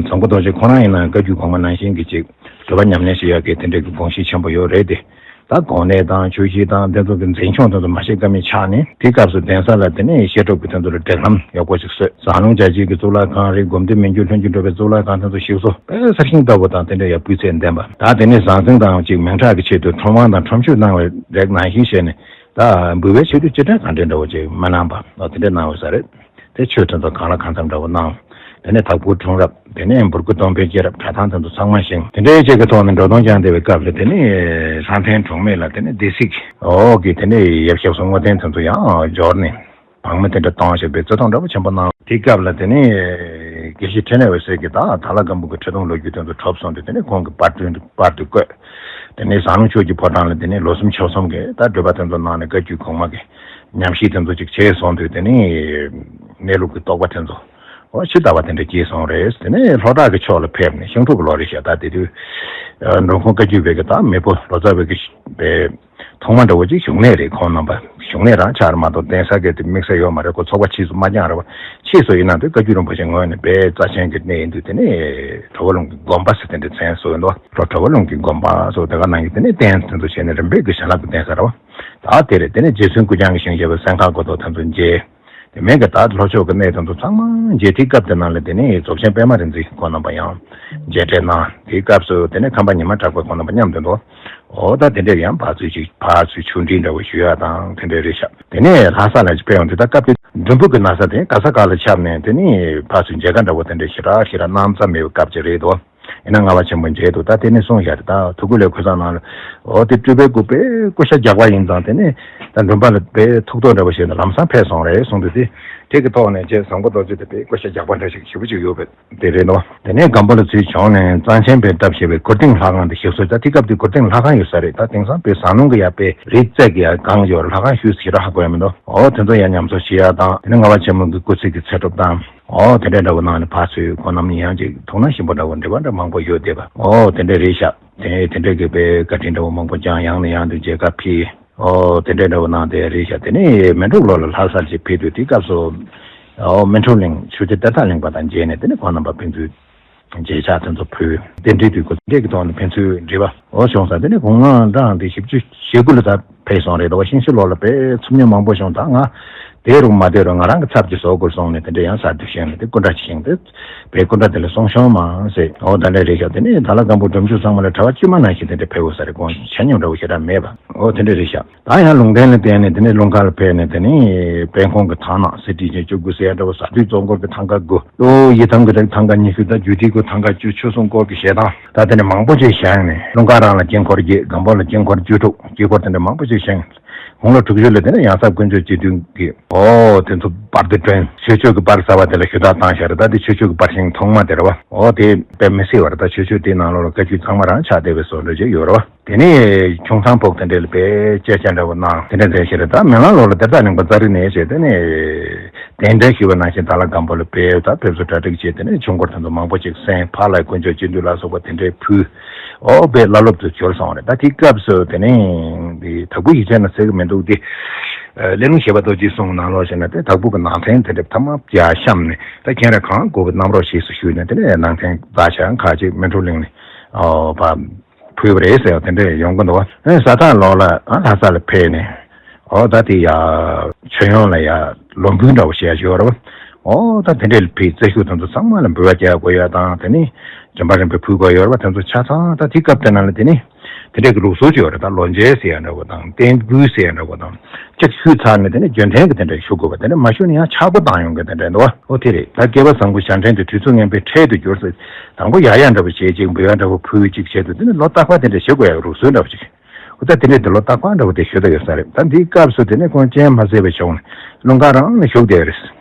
ཙོང་ཁ་རྡོ་རྗེ་ཁོ་རང་ཡིན་ན་བཀའ་བརྒྱུད་གོང་མ་ནང་བཞིན་གྱི་ཅིག་བོད་པ་ཉམས་ལེན་བྱེད་ཡག་གི་དེ་འདྲའི་གི་དགོངས་གཞི་ཆེན་པོ་ཡོད་རེད་དེ། ད་དགོན་གནས་དང་ཆོས་གཞིས་དང་དེ་ཚོ་གི་འཛིན་སྐྱོང་དེ་ཚོ་མ་བྱེད་ཀ་མེད་ཆགས་ནས་དེ་སྐབས་སུ་གདན་ས་ལ་དེ་ནས་བཤད་སྒྲུབ་ཀྱི་དེ་ཚོ་ལ་སྒྲིག་ལམ་ཡག་པོ་ཞིག་བཟོས། ཟངས་ལུང་རྒྱ་བྱེད་ཀྱི་གཙུག་ལག་ཁང་རེད། སྒོམ་སྡེ་མི་འགྱུར་ལྷུན་གྱིས་གྲུབ་པའི་གཙུག་ལག་ཁང་དེ་ཚོ་ཞིག་བཟོ། དཔེ་གསར་བཞེངས་ལྟ་བུ་དང་དེ་འདྲ་ཡག་སྤུས་ཚད་ལྡན་པ། ད་དེ་ནས་ཟང་ཟིང་དང་གཅིག་མིང་གྲགས་ཀྱི་ཆེད་དུ་ཁྲོམ་དབང་དང་ཁྲོམ་ཆོས་གནང་བའི་རིགས་ནང་བཞིན་བྱས་ནས་ད་འབུལ་བའི་ཆེད་དུ་ཅི་དྲན་གང་དྲན་འདྲ་བོ་ཅིག་མ་གནང་པ་དེ་འདྲ་གནང་ཡོད་ས་རེད། དེ་ཆོས་དེ་ཚོ་གང་ལ་གང་འཚམ་འདྲ་བོ་གནང་། དེ་ནས་དྭགས་པོ་འཁྲུངས་རབས། དེ་ནས་འབུར་སྐུ་སྟོང་པའི་སྐྱེས་རབས། གྲྭ་ཐང་དེ་ཚོ་ཚང་མ་བཞེངས། དེ་འདྲའི་ཅིག་གི་ཐོག་ནས་འགྲོ་སྟངས་བསྐྱངས་བསྡད་པའི་སྐབས་ལ་དེ་ནས་ལྷ་ལྡན་གྲོང་སྨད་ལ་དེ་ནས་སྡེ་སྲིད་འོག་གི་དེ་ནས་ཡབ་ཞབས་སོ་བསྔོ་རྟེན་དེ་ཚོ་ཡང་འབྱོར་ནས་བང་མི་དེ་འདྲ་གཏོང་བྱས་པའི་བརྩི་མཐོང་འདྲ་བོ་ཆེན་པོ་གནང་། དེའི་སྐབས་ལ་དེ་ནས་དགེ་བཤེས་ཕྲིན་ལས་འོད་ཟེར་གྱིས་ད་དྭགས་ལྷ་སྒམ་པོ་གི་ཁྲི་སྟོང་ལོ་རྒྱུས་དེ་ཚོ་གྲུབ་སོང་དུས་དེ་ནས་ཁོང་གིས་པར་སྐྲུན་པར་དུ་བརྐོས། དེ་ནས་ཟངས་ལུང་ཆོས་ཀྱི་ཕོ་བྲང་ལ་དེ་ནས་ལོ་གསུམ་ཕྱོགས་གསུམ་གྱི་ད་སྒྲུབ་པ་དེ་ཚོ་གནང་ནས་བཀའ་བརྒྱུད་གོང་མ་གི་ཉམས་ཞིབ་དེ་ཚོ་ཅིག་བྱས་སོང་དུས་དེ་ནས་གནས་ལུགས་ཀྱི་རྟོགས་པ་དེ་ཚོ་ཨོ་ཇི་ལྟ་བ་དེ་འདྲ་སྐྱེས་སོང་རེད། དེ་ནས་ལྷོ་བྲག་གི་ཕྱོགས་ལ་ཕེབས་ནས་ཤིང་འབྲུག་གི་ལོ་རེད་ཤག་ད་དེ་དུས་འགྲོ་ཁུངས་བཀའ་བརྒྱུད་པའི་གི་ད་མེས་པོ་ལོ་ཙཱ་བའི་གི་པའི་ཐོག་མ་འདྲ་བོ་ཅིག་བཞུགས་གནས་རེད། ཁོང་རྣམ་པ་བཞུགས་གནས་རང་ཆགས་རེད་མ་གཏོགས་གདན་ས་གི་དེ་དམིགས་བསལ་ཡོད་མ་རེད། ཁོ་ཚོགས་པ་ཕྱིས་སུ་མ་བསྐྱངས་རེད་བ། ཕྱིས་སུ་ཡིན་ན་དེ་བཀའ་བརྒྱུད་རིན་པོ་ཆེ་ངོས་ནས་དཔེ་རྩ་ཆེན་གྱི་གནས་ཡིན་དུས་དེ་ནས་གྲོ་བོ་ལུང་གི་དགོན་པ་ཟེར་དེ་འདྲ་མཚན་གསོལ་འདུག་གྲོ་བོ་ལུང་གི་དགོན་པ་སོགས་དེ་ག་ནང་གི་དེ་ནས་རྟེན་དེ་ཚོ་བྱས་ནས་རིམ་པས་ཀྱི་བྱིན་རླབས་ཀྱི་གདན་ས་རེད་བ། ད་དེ་རེད། དེ་ནས་རྗེ་བཙུན་ཀུན་ཀྱང་གིས་བཞེངས་བཞག་པའི་སེམས་ཁང་སྐུ་ཐོག་དེ་ཚོ་མཇལ། དེ་མིན་གྱི་ད་ལྷོ་ཕྱོགས་ཀྱི་གནས་དེ་ཚོ་ཚང་མ་མཇལ། དེའི་སྐབས་དེ་ནང་ལ་དེ་ནས་རྫོགས་ཆེན་པད་མ་རིག་འཛིན་ཁོང་རྣམ་པ་ཡང་མཇལ་འཕྲད་གནང་། དེའི་སྐབས་སུ་དེ་ནས་ཁམས་པ་ཉི་མ་གྲགས་པ་ཁོང་རྣམ་པ་མཉམ་དུ་འདུག་འོ་ད་དེ་འདྲས་ཡང་ཕར་ཚུར་ཅིག་ཕར་ཚུར་ཆུང་འདྲིས་འདྲ་བོ་ཞུ་ཡ་དང་དེ་འདྲས་རེད་ཤག་དེ་ནས་ལྷ་ས་ལ་ཅིག་ཕེབས་ཡོང་དུས་ད་སྐབས་དེ་འགྲུམ་བུ་གི་ན་བཟའ་དེ་ག་ས་ག་ལ་ཁྱབ་ནས་དེ་ནས་ཕར་ཚུར་མཇལ་ཁ་འདྲ་བོ་དེ་འདྲས་ཞེ་དྲག་ཞེ་དྲག་གནང་ས་མེད་པའི་སྐབས་ཅིག་རེད་དོ། ཡིན་ན་ལྔ་པ་ཆེན་པོ་མཇལ་འདུག་ད་དེ་ནས་གསུངས་བཞག་རེད། ད་ཐུ་གུ་ལའི་གོས་བཟང་ནང་ལ་འོ་དེ་སྤྲུལ་པའི་སྐུ་དཔེ་སྐུ་ཤ་རྒྱགས་པ་ཡིན་ཙང་དེ་ནས་ད་འགྲུམ་པ་ལ་དཔེ་ཐུགས་དོགས་འདྲ་བོ་བྱས་ནས་ལམ་སང་ཕེབས་སོང་རེད་གསུངས་དུས་དེ་དེ་གི་ཐོག་ནས་རྗེ་ཟམ་མགོ་རྡོ་རྗེ་དེ་དཔེ་སྐུ་ཤ་རྒྱགས་པ་འདྲ་ཞིག་ཞེ་པོ་ཅིག་ཡོད་པ་དེ་རེད་འདུག་དེ་ནས་སྒམ་པོ་ལ་ཚུར་བྱོན་ནས་གཙང་ཆེན་པའི་སྐྲ་བཤད་པའི་གུར་སྟེང་ལྷ་ཁང་དེ་ཞིག་གསོས། ད་དེ་སྐབས་དེ་གུར་སྟེང་ལྷ་ཁང་ཡོད་ས་རེད། ད་དེང་སང་དཔེ་ཟམ་ལུང་གི་ཡ་དཔེ་རི་རྩེ་གི་ཡ་སྒང་ཡོད་ལྷ་ཁང་ཞུས་ཞེ་དྲག་ཧ་གོ་ཡ་མི་འདུག་འོ་དེ་ཚོ་ཡ་ཉམས་གསོ་བྱེད་ཡ་དང་དེ་ནས་ལྔ་པ་ཆེན་མོ་གི་སྐུ་ཚིགས་ཀྱི་ཚེ་སྒྲུབ་དང་། ཨོ་དེ་འདྲའི་འདྲ་བོ་གནང་ནས་ཕར་ཚུར་ཁོང་རྣམ་གཉིས་ཡང་ཅིག་ཐུགས་སྣང་ཞིམ་པོ་འདྲ་བོ་འབྲེལ་བ་འདྲ་མང་པོ་ཡོད་བསྡད་པ། ཨོ་དེ་འདྲ་རེད་ཤག་དེ་དེ་འདྲའི་གི་དཔེ་བཀའ་དྲིན་འདྲ་བོ་མང་པོ་ཀྱང་ཡང་ནས་ཡང་དུ་མཇལ་ཁ་ཕུལ། ཨོ་དེ་འདྲའི་འདྲ་བོ་གནང་དེ་རེད་ཤག་དེ་ནས་སྨིན་དྲུག་ལོ་ལ་ལྷ་སར་ཅིག་ཕེབས་དུས་དེ་སྐབས་སུ་ཨོ་སྨིན་དྲུག་གླིང་ཆོས་རྗེ་གཏེར་བདག་གླིང་པ་དང་མཇལ་ནས་དེ་ནས་ཁོང་རྣམ་པ་ཕན་ཚུན་མཇལ་ཕྱག་དེ་ཚོ་ཕུལ། རྟེན་འབྲེལ་དུས་སྐོར་དེ་འདྲའི་གི་ཐོག་ནས་ཕན་ཚུན་འབྲེལ་བ་ཨོ་བྱུང་ས་དེ་ནས་དགུང་ལོ་གྲངས་དེ་བཞི་བཅུ་ཞེ་དགུ་ལ་ད། ཕེབས་སོང་རེད། ད་བ་ཤིང་ཤི་ལོ་ལ་དཔེ་ཚུབ་ཉམས་མང་པོ་བྱུང་། ད་ང་བསྡད་རུང་མ་བསྡད་རུང་ང་རང་གི་ཚབ་ཅིག་བཟོ་དགོས་སོང་ནས་དེ་འདྲ་ཡང་གསར་དུ་བཞེངས་ནས་དེ་སྐུ་འདྲ་ཅིག་བཞེངས་ཏེ་བའི་སྐུ་འདྲ་དེ་ལ་སྲུང་སྐྱོང་མང་ཟེར། འོ་ད་འདྲ་རེད་ཤག་དེ་ནས་ད་ལ་སྒམ་པོ་སྒྲུབ་མཆོད་ཚང་མ་ལ་གྲྭ་པ་དཀྱུས་མ་ནང་བཞིན་དེ་འདྲ་ཕེབས་དགོས་ས་རེད། དགོངས་ཆ་སྙོམས་འདྲ་བོ་ཞེ་དྲག་མེད་པ། འོ་དེ་འདྲ་རེད་ཤག་ད་ཡང་ལུང་བསྟན་ལ་བརྟེན་ནས་དེ་ནས་ལུང་ཁ་ལ་ཕེབས་ནས་དེ་ནས་དཔལ་ཁང་གི་ཐང་ནག་གསེར་ཁྲི་ཆེན་བཅུ་དགུ་ཟེར་ཡ་འདྲ་བོ་ཟ་དུས་གཙོ་འཁོར་གྱི་ཐང་ག་དགུ། ལོ་ཡི་དམ་གྱི་ཐང་ག་ཉི་ཤུ་དང་རྒྱུད་སྡེའི་སྐོར་ཐང་ག་བཅུ། ཆོས་སྲུང་སྐོར་གྱི་ཞལ་ཐང་ད་དེ་ནས་མང་པོ་ཅིག་བཞེངས་ནས་ཀླུ་མཁར་རང་ལ་དཀྱིལ་འཁོར་བརྒྱད། སྒམ་པོ་ལ་དཀྱིལ་འཁོར་བཅུ་དྲུག་དཀྱིལ་འཁོར་དེ་འདྲ་མང་པོ་ཅིག་བཞེངས། དགུང་ལོ་དྲུག་ཅུ་ལ་དེ་ནས་ཡང་ཟབ་དཀོན་མཆོག་སྤྱི་མདུན་གྱི་ཨོ་དེ་ཚོ་པར་དེ་བསྐྲུན། ཆོས་ཕྱོགས་ཀྱི་པར་གསར་བ་དེ་ལ་ཞུ་དག་བཏང་བཞག་རེད། ད་དེ་ཆོས་ཕྱོགས་ཀྱི་པར་ཤིང་ཐོག་མ་དེ་རེད་བ། ཨོ་དེ་དཔེ་མི་སྲིད་པ་རེད། ད་ཆོས་ཕྱོགས་དེའི་ནང་ལོགས་ལ་བཀའ་བརྒྱུད་ཚང་མ་རང་ཆགས་བསྡད་པའི་བཟོ་འདྲ་ཅིག་ཡོད་རེད་བ། དེ་ནས་ཁྱུང་ཚང་ཕོག་དེ་འདྲའི་ལ་དཔེ་བཅད་རྒྱ་འདྲ་བོ་གནང་། དེ་འདྲ་མཛད་བཞིན་རེད། ད་མེ་གླང་ལོ་ལ་གཏེར་བདག་གླིང་པ་ཙཱ་རི་ནས་བྱས་དེ་ནས་གདན་འདྲེན་ཞུས་པ་ནང་བཞིན་དྭགས་ལྷ་སྒམ་པོ་ལ་ཕེབས། ད་ཕེབས་བསུ་གྲ་སྒྲིག་བྱས། དེ་ནས་ཆོས་འཁོར་དེ་ཚོ་མང་པོ་ཅིག་གསན། ཕ་ལྷའི་དཀོན་མཆོག་སྤྱི་འདུས་ལ་སོགས་པ་དེ་འདྲའི་ཕུལ། ཨོ་དཔེ་བླ་སློབ་ཏུ་གྱུར་སོང་རེད། ད་དེའི་སྐབས་སུ་དེ་ནས་འདི་དྭགས་པོ་ཡིག་ཆ་ན་ཟེར་གི་མི་འདུག་སྟེ། ཨ་གླེ་ལུང་བཞད་པ་རྡོ་རྗེའི་གསུང་ནང་ལོགས་བྱས་ན་དེ་དྭགས་པོ་གི་ནང་ཚན་དེ་འདྲ་ཐ་མ་བརྒྱ་བཤམས་ནས་ད་ཁྱེད་རང་གང་དགོས་པ་གནང་རོགས་ཞེས་སུ་ཞུས་ནས་དེ་ནས་ནང་ཚན་བརྡ་ཆ་ཁ་ཅིག་སྨིན་དྲུག་གླིང་ནས་ཨོ་ཕ། ཕུལ་བ་རེད་ཟེར་བ་དེ་འདྲ་ཡོང་གི་འདུག་བ། ཨེ་ས་ཐག་ལོག་ལ་ཨ་ལྷ་ས་ལ་ཕེབས་ནས་ ཨོ་ད་དེ་ཡ་ཁྱོན་ཡོངས་ལ་ཡ་ལོ་འབུལ་འདྲ་བོ་བྱེད་ཡ་ཅིག་ཡོད་རེད་བ། ཨོ་ད་དེ་འདྲའི་ཕའི་རྩེ་ཤོག་དེ་ཚོ་ཚང་མ་ལ་འབུལ་བ་རྒྱག་དགོས་ཡ་དང་། དེ་ནས་རིམ་པ་རིམ་པས་ཕུལ་དགོས་ཡོད་རེད་བ། དེ་ཚོ་ཆ་ཚང་ད་དེ་སྐབས་དེ་ནང་ལ་དེ་ནས་དེ་འདྲའི་གི་ལུགས་སྲོལ་ཅིག་ཡོད་རེད། ད་ལོ་མཇལ་ཟེར་ཡ་འདྲ་བོ་དང་རྟེན་འབུལ་ཟེར་ཡ་འདྲ་བོ་དང་། གཅིག་ཞུས་ཚར་ནས་དེ་ནས་རྒྱུན་མཐུད་ཀྱི་དེ་འདྲ་ཞུ་དགོས་པ། དེ་ནས་མ་ཞུས་ན་ཡང་ཆག་སྒོ་བཏང་ཡོང་གི་དེ་འདྲ་འདུག་བ། ཨོ་དེ་རེད། ད་སྐལ་བ་བཟང་པོ་ཞལ་འཕྲིན་དེ་དུས་ཚོད་ངན་པའི་འཕྲལ་དུ་གྱུར་ཟེར། དང་པོ་ཡག་ཡག་འདྲ་བོ་བྱེད་ཅིག་འབུལ་བ་འདྲ་བོ་ཕུལ་ཅིག་བྱེད་དུས། དེ་ནས་ལོ་རྟག་པར་དེ་འདྲ་བྱེད་དགོས་ཡག་ལུགས་སྲོལ་འདྲ་བོ་ཅིག་ཨོ་ད་དེ་འདྲའི་དེ་ལོ་རྟག་པར་འདྲ་བོ་དེ་ཞུ་ད་ཡོད་ས་རེད། ད་འདིའི་སྐབས་སུ་དེ་ནས་ཁོང་སྤྱན་མ་གཟིགས་པའི་བྱུང་ནས་ཀླུ་མཁར་རང་ནས་བཞུགས་བསྡད་རེད།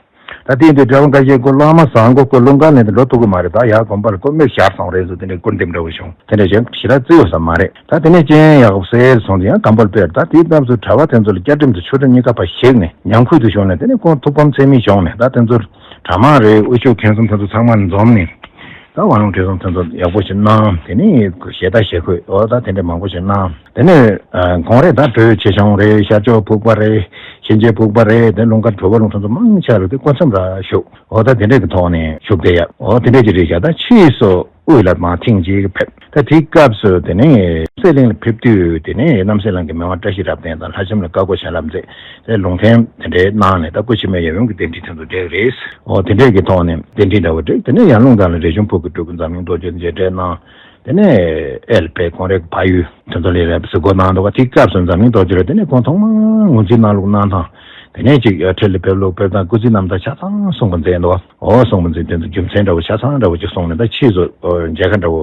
ད་དེ་འདྲའི་གྲྭ་པ་འགའ་ཤས་ཁོ་བླ་མ་བཟང་པོ་ཁོ་ཀླུ་མཁར་ནས་འགྲོ་ཐུབ་ཀྱི་མ་རེད། ད་ཡར་དགོན་པ་ལ་ཁོ་མིར་ཤར་སོང་རེད་ཟེར། དེ་འདྲའི་སྐུར་འདེབས་འདྲ་བོ་བྱུང་། དེ་འདྲ་ཞིག་ཞེ་དྲག་བརྩི་ཡོད་ས་མ་རེད། ད་དེ་ནས་སྤྱན་ཡག་པོ་གཟིགས་སོང་དུས་ཡང་སྒམ་པོ་ལ་ཕེབས། ད་དེའི་སྐབས་སུ་གྲྭ་པ་དེ་ཚོ་ལ་སྐྱ་སྒྲིམ་དུ་ཆུ་སྒྲིམ་གཉིས་ཀ་ཕར་བཤིག་ནས་ཉམས་ཁུལ་དུ་བྱུང་ནས། དེ་ནས་ཁོང་ཐུགས་ཕམ་ཚད་མེད་བྱུང་ནས། ད་དེ་ཚོར་གྲྭ་མང་རེད། དབུ་ཆོས་མཁན་གསུམ་དེ་ཚོ་ཚང་མ་འཛོམས་ནས། ད་དབང་ལུང་ཁྲིད་གསུམ་དེ་ཚོ་ཡག་པོ་ཞིག་གནང་། དེ་ནས་ཞལ་ལྟ་ཞལ་བཀོད་འོ་ད་དེ་འདྲ་མང་པོ་ཞིག་གནང་། དེ་ནས་ཨ་དགོང་རེད། ད་བྲོས་ཆེ་ཆུང་རེད། ཤར་ཕྱོགས་ཕུག་པ་རེད། གཤིན་རྗེ་ཕུག་པ་རེད། དེ་ཀླུ་མཁར་གྲུབ་པ་ལུང་ཚང་ཚོ་མང་ཆེ་བ་ལ་དེ་སྐུ་མཚམས་ར་བཞུགས། འོ་ད་དེ་འདྲ་གི་ཐོག་ནས་བཞུགས་བསྡད་ཡ། འོ་དེ་འདྲ་ཅིག་རེད་ཤག་ད་ཕྱིས་སུ་དབུས་ལ་མར་ཐེངས་གཅིག་ཕེབས། ད་དེའི་སྐབས་སུ་དེ་ནས་རྣམ་སྲས་གླིང་ལ་ཕེབས་དུས། དེ་ནས་རྣམ་སྲས་གླིང་གི་མི་དབང་བཀྲ་ཤིས་རབ་བརྟན་དང་ལྷ་ལྕམ་ལ་བཀའ་བསྒོ་བྱིན་རླབས་མཛད་དེ་ལུང་བསྟན་དེ་འདྲའི་གནང་ནས། ད་སྐུ་འཆི་མེད་ཡབ་ཡུམ་གྱི་རྟེན་འབྲེལ་དེ་ཚོ་འགྲིག་རེད། འོ་དེ་འདྲས་ཀྱི་ཐོག་ནས་རྟེན་འབྲེལ་འདྲ་བོ་འགྲིག་དེ་ནས་ཡར་ཀླུང་ཐང་ལ་རས་ཆུང་ཕུག་གི་སྤྲུལ་སྐུ་འཛམ་གླིང་རྡོ་རྗེ་མཇལ་འཕྲད་གནང་། དེ་ནས་ཨེ་ལ་ཕེབས། ཁོང་རའི་ཕ་ཡུལ་དེ་ཚོ་ལ་ཕེབས་ཟེར་བསྒོ་གནང་འདུག་བ། དེའི་སྐབས་སུ་འཛམ་གླིང་རྡོ་རྗེ་རེད། དེ་ནས་ཁོང་ཐོག་མར་ངོས་འཛིན་གནང་ལུགས་གནང་སྟངས། དེ་ནས་ཅིག་འཕྲལ་ལ་ཕེབས་ལུགས་ཕེབས་སྟངས། སྐུ་ཚེའི་རྣམ་ཐར་ཆ་ཚང་གསུང་བ་མཛད་འདུག་བ། འོ་གསུང་བ་མཛད་དེ་ཚོ་རྒྱུ་མཚན་འདྲ་བོ་ཆ་ཚང་འདྲ་བོ་ཅིག་གསུངས་ནས། ད་ཕྱིས་སུ་ཨོ་མཇལ་ཁ་འདྲ་བོ་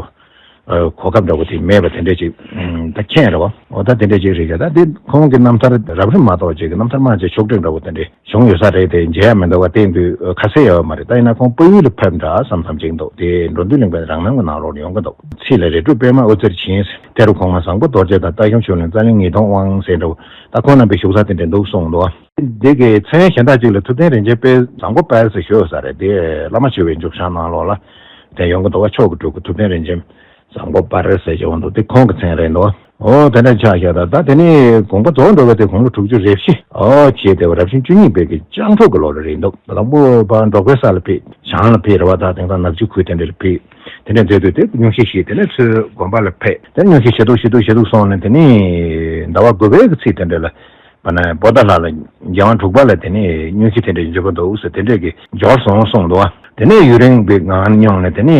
ཨོ་གོ་སྐབས་འདྲ་བོ་དེ་མེད་པ་དེ་འདྲས་ཅིག་ཨུམ་ད་མཁྱེན་རེད་བ། འོ་ད་དེ་འདྲས་ཅིག་རེད་ཀྱང་། ད་དེ་ཁོང་གི་རྣམ་ཐར་རབ་རིམ་མ་གཏོགས་ཅིག་གི་རྣམ་ཐར་མང་ཆེ་ཕྱོགས་སྒྲིག་འདྲ་བོ་དེ་འདྲས་བྱུང་ཡོད་ས་རེད་དེ། མཇལ་ཡ་མི་འདུག་བ། བལྟས་དུས་ཁ་གསལ་ཡོད་མ་རེད། ད་ཡིན་ན་ཁོང་དཔལ་ཡུལ་ལ་ཕེབས་འདྲ་བསམ་བསམ་ཅིག་འདུག་དེ་འགྲོ་འདུལ་གླིང་པའི་རང་རྣམ་གྱི་ནང་ལོགས་ཡོང་གི་འདུག་ཚིག་ལ་རི་ཁྲོད་པདྨ་དབུ་རྩེར་བྱིན། གཏེར་དུ་གོང་མ་བཟང་པོ་རྡོ་རྗེ་དང་། རྟ་གཞོང་ཆོས་གླིང་རྩ་གླིང་ཉིས་སྟོང་དབང་ཟེར་འདྲ་བོ། ད་ཁོང་རྣམ་པའི་བཞུགས་ས་དེ་འདྲ་འདུག་གསུངས་འདུག་འདི་གི་མཚན་གཞན་དག་ཅིག་ལ་ཐུབ་བསྟན་རིན་ཆེན་དཔལ་བཟང་པོ་དཔལ་ཟེར་ཞུ་ས་རེད། དེ་བླ་མ་མཆོད་པའི་མཇུག་བྱང་ནང་ལོགས་ལ་དེ་ཡོང་གི་འདུག་བ། མཆོག་གི་སྤྲུལ་སྐུ་ཐུབ་བསྟན་རིན་ཆེན་བཟང་པོ་དཔལ་ཟེར་བྱས་འོང་འདུག་དེ་ཁོང་གི་མཚན་རེད་འདུག་འོ་དེ་འདྲ་ཆགས་བཞག་ད་ད་དེ་ནས་དགོངས་པ་རྫོགས་འགྲོ་བའི་དེ་དགུང་ལོ་དྲུག་ཅུ་རེ་བཞི་འོ་བྱས་དེ་བ་རབ་བྱུང་བཅུ་གཉིས་པའི་གི་སྤྱང་ཕྲུག་གི་ལོ་ལ་རེད་འདུག་དང་པོ་ཕར་འབྲོག་པའི་ས་ལ་ཕེབས། བྱང་ལ་ཕེབས་རེད་བ། ད་དེང་སང་ནག་ཆུ་ཁུལ་དེ་འདྲ་ལ་ཕེབས། དེ་འདྲ་མཛད་དུས་དེ་སྙུང་གཞི་ཞིག་དེ་ནས་ཚུར་དགོན་པ་ལ་ཕེབས། དེ་སྙུང་གཞི་ཞེ་སྡུག་ཞེ་སྡུག་ཞེ་སྡུག་སོང་ནས། དེ་ནས་ཟླ་བ་དགུ་པའི་གི་ཚེས་དེ་འདྲ་ལ། པ་ན་བོ་ད་ལྷ་ལ་རྒྱལ་དབང་དྲུག་པ་ལ་དེ་ནས་སྙུང་གཞི་དེ་འདྲའི་འབྱོར་པ་འདུག་ཟེར། དེ་འདྲས་ཀྱི་འབྱོར་སོང་གསུངས་འདུག་བ། དེ་ནས་ཡུན་རིང་པའི་ངང་སྙུང་ནས། དེ་ནས་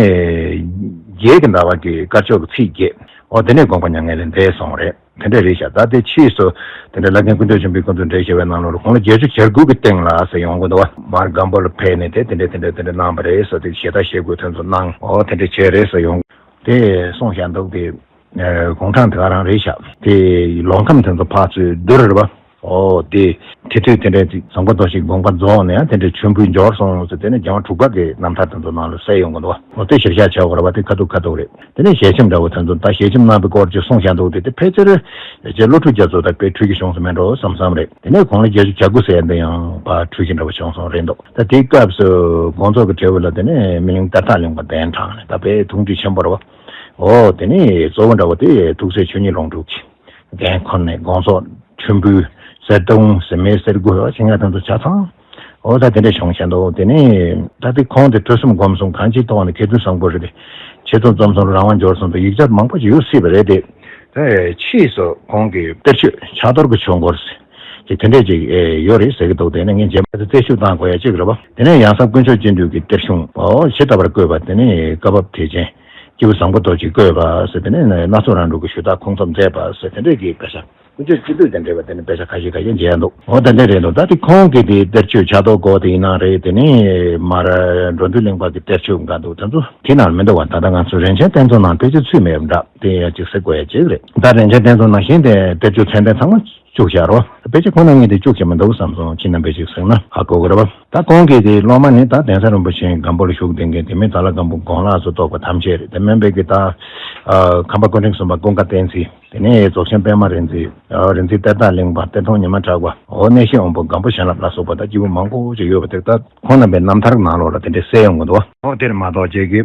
རྒྱལ་གྱི་ཟླ་བ་གི་དཀར་ཕྱོགས་ཀྱི་ཚེས་བརྒྱད། འོ་དེ་ནས་དགོངས་པ་མྱ་ངན་ལས་འདས་སོང་རེད། དེ་འདྲ་རེད་ཤག་ད་དེ་ཕྱིས་སུ་དེ་འདྲ་བླ་རྒན་ཀུན་བདེ་ཆོས་འཕེལ་སྐུ་མདུན་འགྲེལ་བཤད་པའི་ནང་ལོགས་ལ་དགུང་ལོ་བརྒྱད་ཅུ་གྱ་དགུ་གི་སྟེང་ལ་ཟེར་ཡོང་གི་འདུག་བ། མར་སྒམ་པོ་ལ་ཕེབས་ནས་དེ་དེ་འདྲ་དེ་འདྲ་དེ་འདྲ་གནང་བ་རེད་ཟེར། དེ་ཞལ་ལྟ་ཞལ་བཀོད་དེ་ཚོ་གནང་། འོ་དེ་འདྲ་བྱས་རེད་ཟེར་ཡོང་། དེ་གསུངས་བཞག་འདུག་དེ། ཨ་དགུང་གྲངས་དེ་ག་རང་རེད་ཤག་དེ་ལོ་ཁམས་དེ་ཚོ་ཕར་ཚུར་བསྡུར་རེད་པ། ཨོ་དེ་དེ་དུས་དེ་འདྲའི་ཅིག་བཟང་པོ་རྡོ་རྗེ་དགོངས་པ་རྫོགས་ནས་ཡང་དེ་འདྲའི་མཆོད་འབུལ་འབྱོར་སོང་ཟེར། དེ་ནས་རྒྱལ་དབང་དྲུག་པ་གི་རྣམ་ཐར་དེ་ཚོ་ནང་ལ་གསལ་ཡོང་གི་འདུག་བ། ཨོ་དེ་གཞིར་བཞག་བྱས་པ་རེད་པ། དེ་ཁ་ཐུག་ཁ་ཐུག་རེད། དེ་ནས་ཞལ་ཆེམས་འདྲ་བོ་དེ་ཚོ། ད་ཞལ་ཆེམས་གནང་བའི་སྐོར་ཅིག་གསུངས་བཞག་འདུག་དེ་དེ་ཕལ་ཆེར་རྗེ་བློ་གྲོས་རྒྱ་མཚོ་དང་དཔེ་འཁྲུལ་གྱི་བྱུང་ས་མེད་འགྲོ་བསམ་བསམ་རེད། དེ་ནས་དགུང་ལོ་བརྒྱད་ཅུ་གྱ་དགུ་ཟེར་ཡ་འདི་ཡང་ཕར་འཁྲུལ་གྱི་འདྲ་བོ་བྱུང་སོང་རེད་འདུག་ད་དེའི་སྐབས་སུ་དགོངས་རྫོགས་ཀྱི་འབྲས་བུ་ལ་དེ་ནས་སྨིན་གླིང་གཏེར་བདག་གླིང་པ་གདན་དྲངས་ནས། ད་དཔེ་ཐུགས་འདུན་ཆེན་པོ་རེད་བ། ཨོ་དེ་ནས་གཙོ་བོ་འདྲ་བོ་དེ་ཐུགས་སྲས་ཆོས་ཉིད་ལོངས་སྤྲུལ་གྱིས་འགན་ཁུར་ནས་དགོངས་རྫོགས་མཆོད་འབུལ་གསེར་གདུང་ཟེར་མའི་གསེར་སྐུ་ཆེ་ཆུང་དེ་ཚོ་ཆ་ཚང་། ཨོ་ད་དེ་འདྲ་བྱུང་བཞག་འདུག་དེ་ནས་ད་དེ་ཁོང་དེ་ཐོས་བསམ་སྒོམ་གསུམ་གང་ཅིའི་ཐོག་ནས་མཁས་བཙུན་བཟང་པོ་རེད་དེ། འཆད་རྩོད་རྩོམ་གསུམ་རང་དབང་འབྱོར་སོང་དུས་ཡིག་ཆ་མང་པོ་ཞིག་ཡོད་སྲིད་པ་རེད་དེ། དེ་ཕྱིས་སུ་ཁོང་གི་གཏེར་ཆོས་ཕྱག་རྡོར་གྱི་ཆོས་འཁོར་ཅིག་དེ་འདྲས་ཅིག་ཨེ་ཡོད་རེད་ཟེར་གྱི་འདུག་དེ་ནས་ངས་རྗེས་མ་དེ་རྩད་ཞིབ་གཏང་དགོས་ཡ་གཅིག་རེད་པ། དེ་ནས་ཡང་གསང་དཀོན་མཆོག་སྤྱི་འདུས་ཀྱི་གཏེར་གཞུང་ཨོ་ཇི་ལྟ་བར་བཀོད་པ། དེ་ནས་བཀའ་བབས་དེ་ཅན་སྐྱེས་བུ་བཟང་པོ་རྡོ་རྗེས་བཀོད་པ་ཟེར། དེ་ནས་སྣ་ཚོགས་རང་གྲོལ་གྱི་ཞུ་དག་ཁུངས་ཐུབ་མཛད་པ་ཟེར། དེ་འདྲས་ཀྱི་དཔེ་ཆ་དཀོན་མཆོག་སྤྱི་འདུས་དང་འབྲེལ་བ་དེ་ནས་དཔེ་ཆ་ཁ་ཤས་ཁ་ཤས་མཇལ་ཡ་འདུག་ཨོ་དེ་འདྲས་རེད་འདུག་ད་དེ་ཁོང་གི་དེ་གཏེར་ཆོས་ཕྱག་རྡོར་སྐོར་དེ་ཡིན་ན་རེད། དེ་ནས་མར་འགྲོ་འདུལ་གླིང་པ་གི་གཏེར་ཆོས་འགའ་འདུག་དེ་ཚོ་དེ་ནང་མི་འདུག་བ། ད་ལྟ་ང་ཚོ་རིན་ཆེན་གཏེར་མཛོད་ནང་ཕལ་ཆེར་ཚུད་མེད་པ་འདྲ། དེ་ཡ་གཅིག་གཟིགས་དགོས་ཡ་གཅིག་རེད། ད་རིན་ཆེན་གཏེར་མཛོད་ནང་བཞིན་དེ་གཏེར་ཆོས་ཚད་ལྡན་ཚང་མ་བཅུག་བཞག་རོགས། ཕལ་ཆེར་ཁོང་རྣམ་གཉིས་དེ་བཅུག་བཞག་མི་འདུག་བསམ་སོང་། ཁྱེད་རྣམ་པས་ཅིག་གཟིགས་ན་ཧ་གོ་གི་རེད་བ། ད་ཁོང་གིས་དེ་སློབ་མ་ནི་ད་གདན་ས་རིན་པོ་ཆེའི་སྒམ་པོ་ལ་བཞུགས་བསྡད་མཁན་དེ་མིན་ད་ལྷ་སྒམ་པོ་དགོན་ལག་སུ་གཏོགས་པ་ཐམས་ཅད་རེད། དེ་མིན་པའི་གི་ད་ཨ་ཁམས་པ་སྐུ་ཕྲེང་གསུམ་པ་ཀུན་དགའ་བསྟན་འཛིན། དེ་ནས་རྫོགས་ཆེན་པདྨ་རིག་འཛིན། ཨ་རིག་འཛིན་གཏེར་བདག་གླིང་པ། གཏེར་མཐོང་ཉི་མ་གྲགས་པ། འོ་གནས་བཤད་དབང་པོ་སྒམ་པོ་བྱིན་རླབས་ལ་སོགས་པ་ད་སྐྱེས་བུ་མང་པོ་ཅིག་ཡོད་པ་དེ་ད་ཁོང་རྣམ་པའི་རྣམ་ཐར་ནང་ལོགས་ལ་དེ་འདྲའི་གསལ་ཡོང་གི་འདུག་ཨོ་དེར་མ་གཏོགས་ཅིག་གི་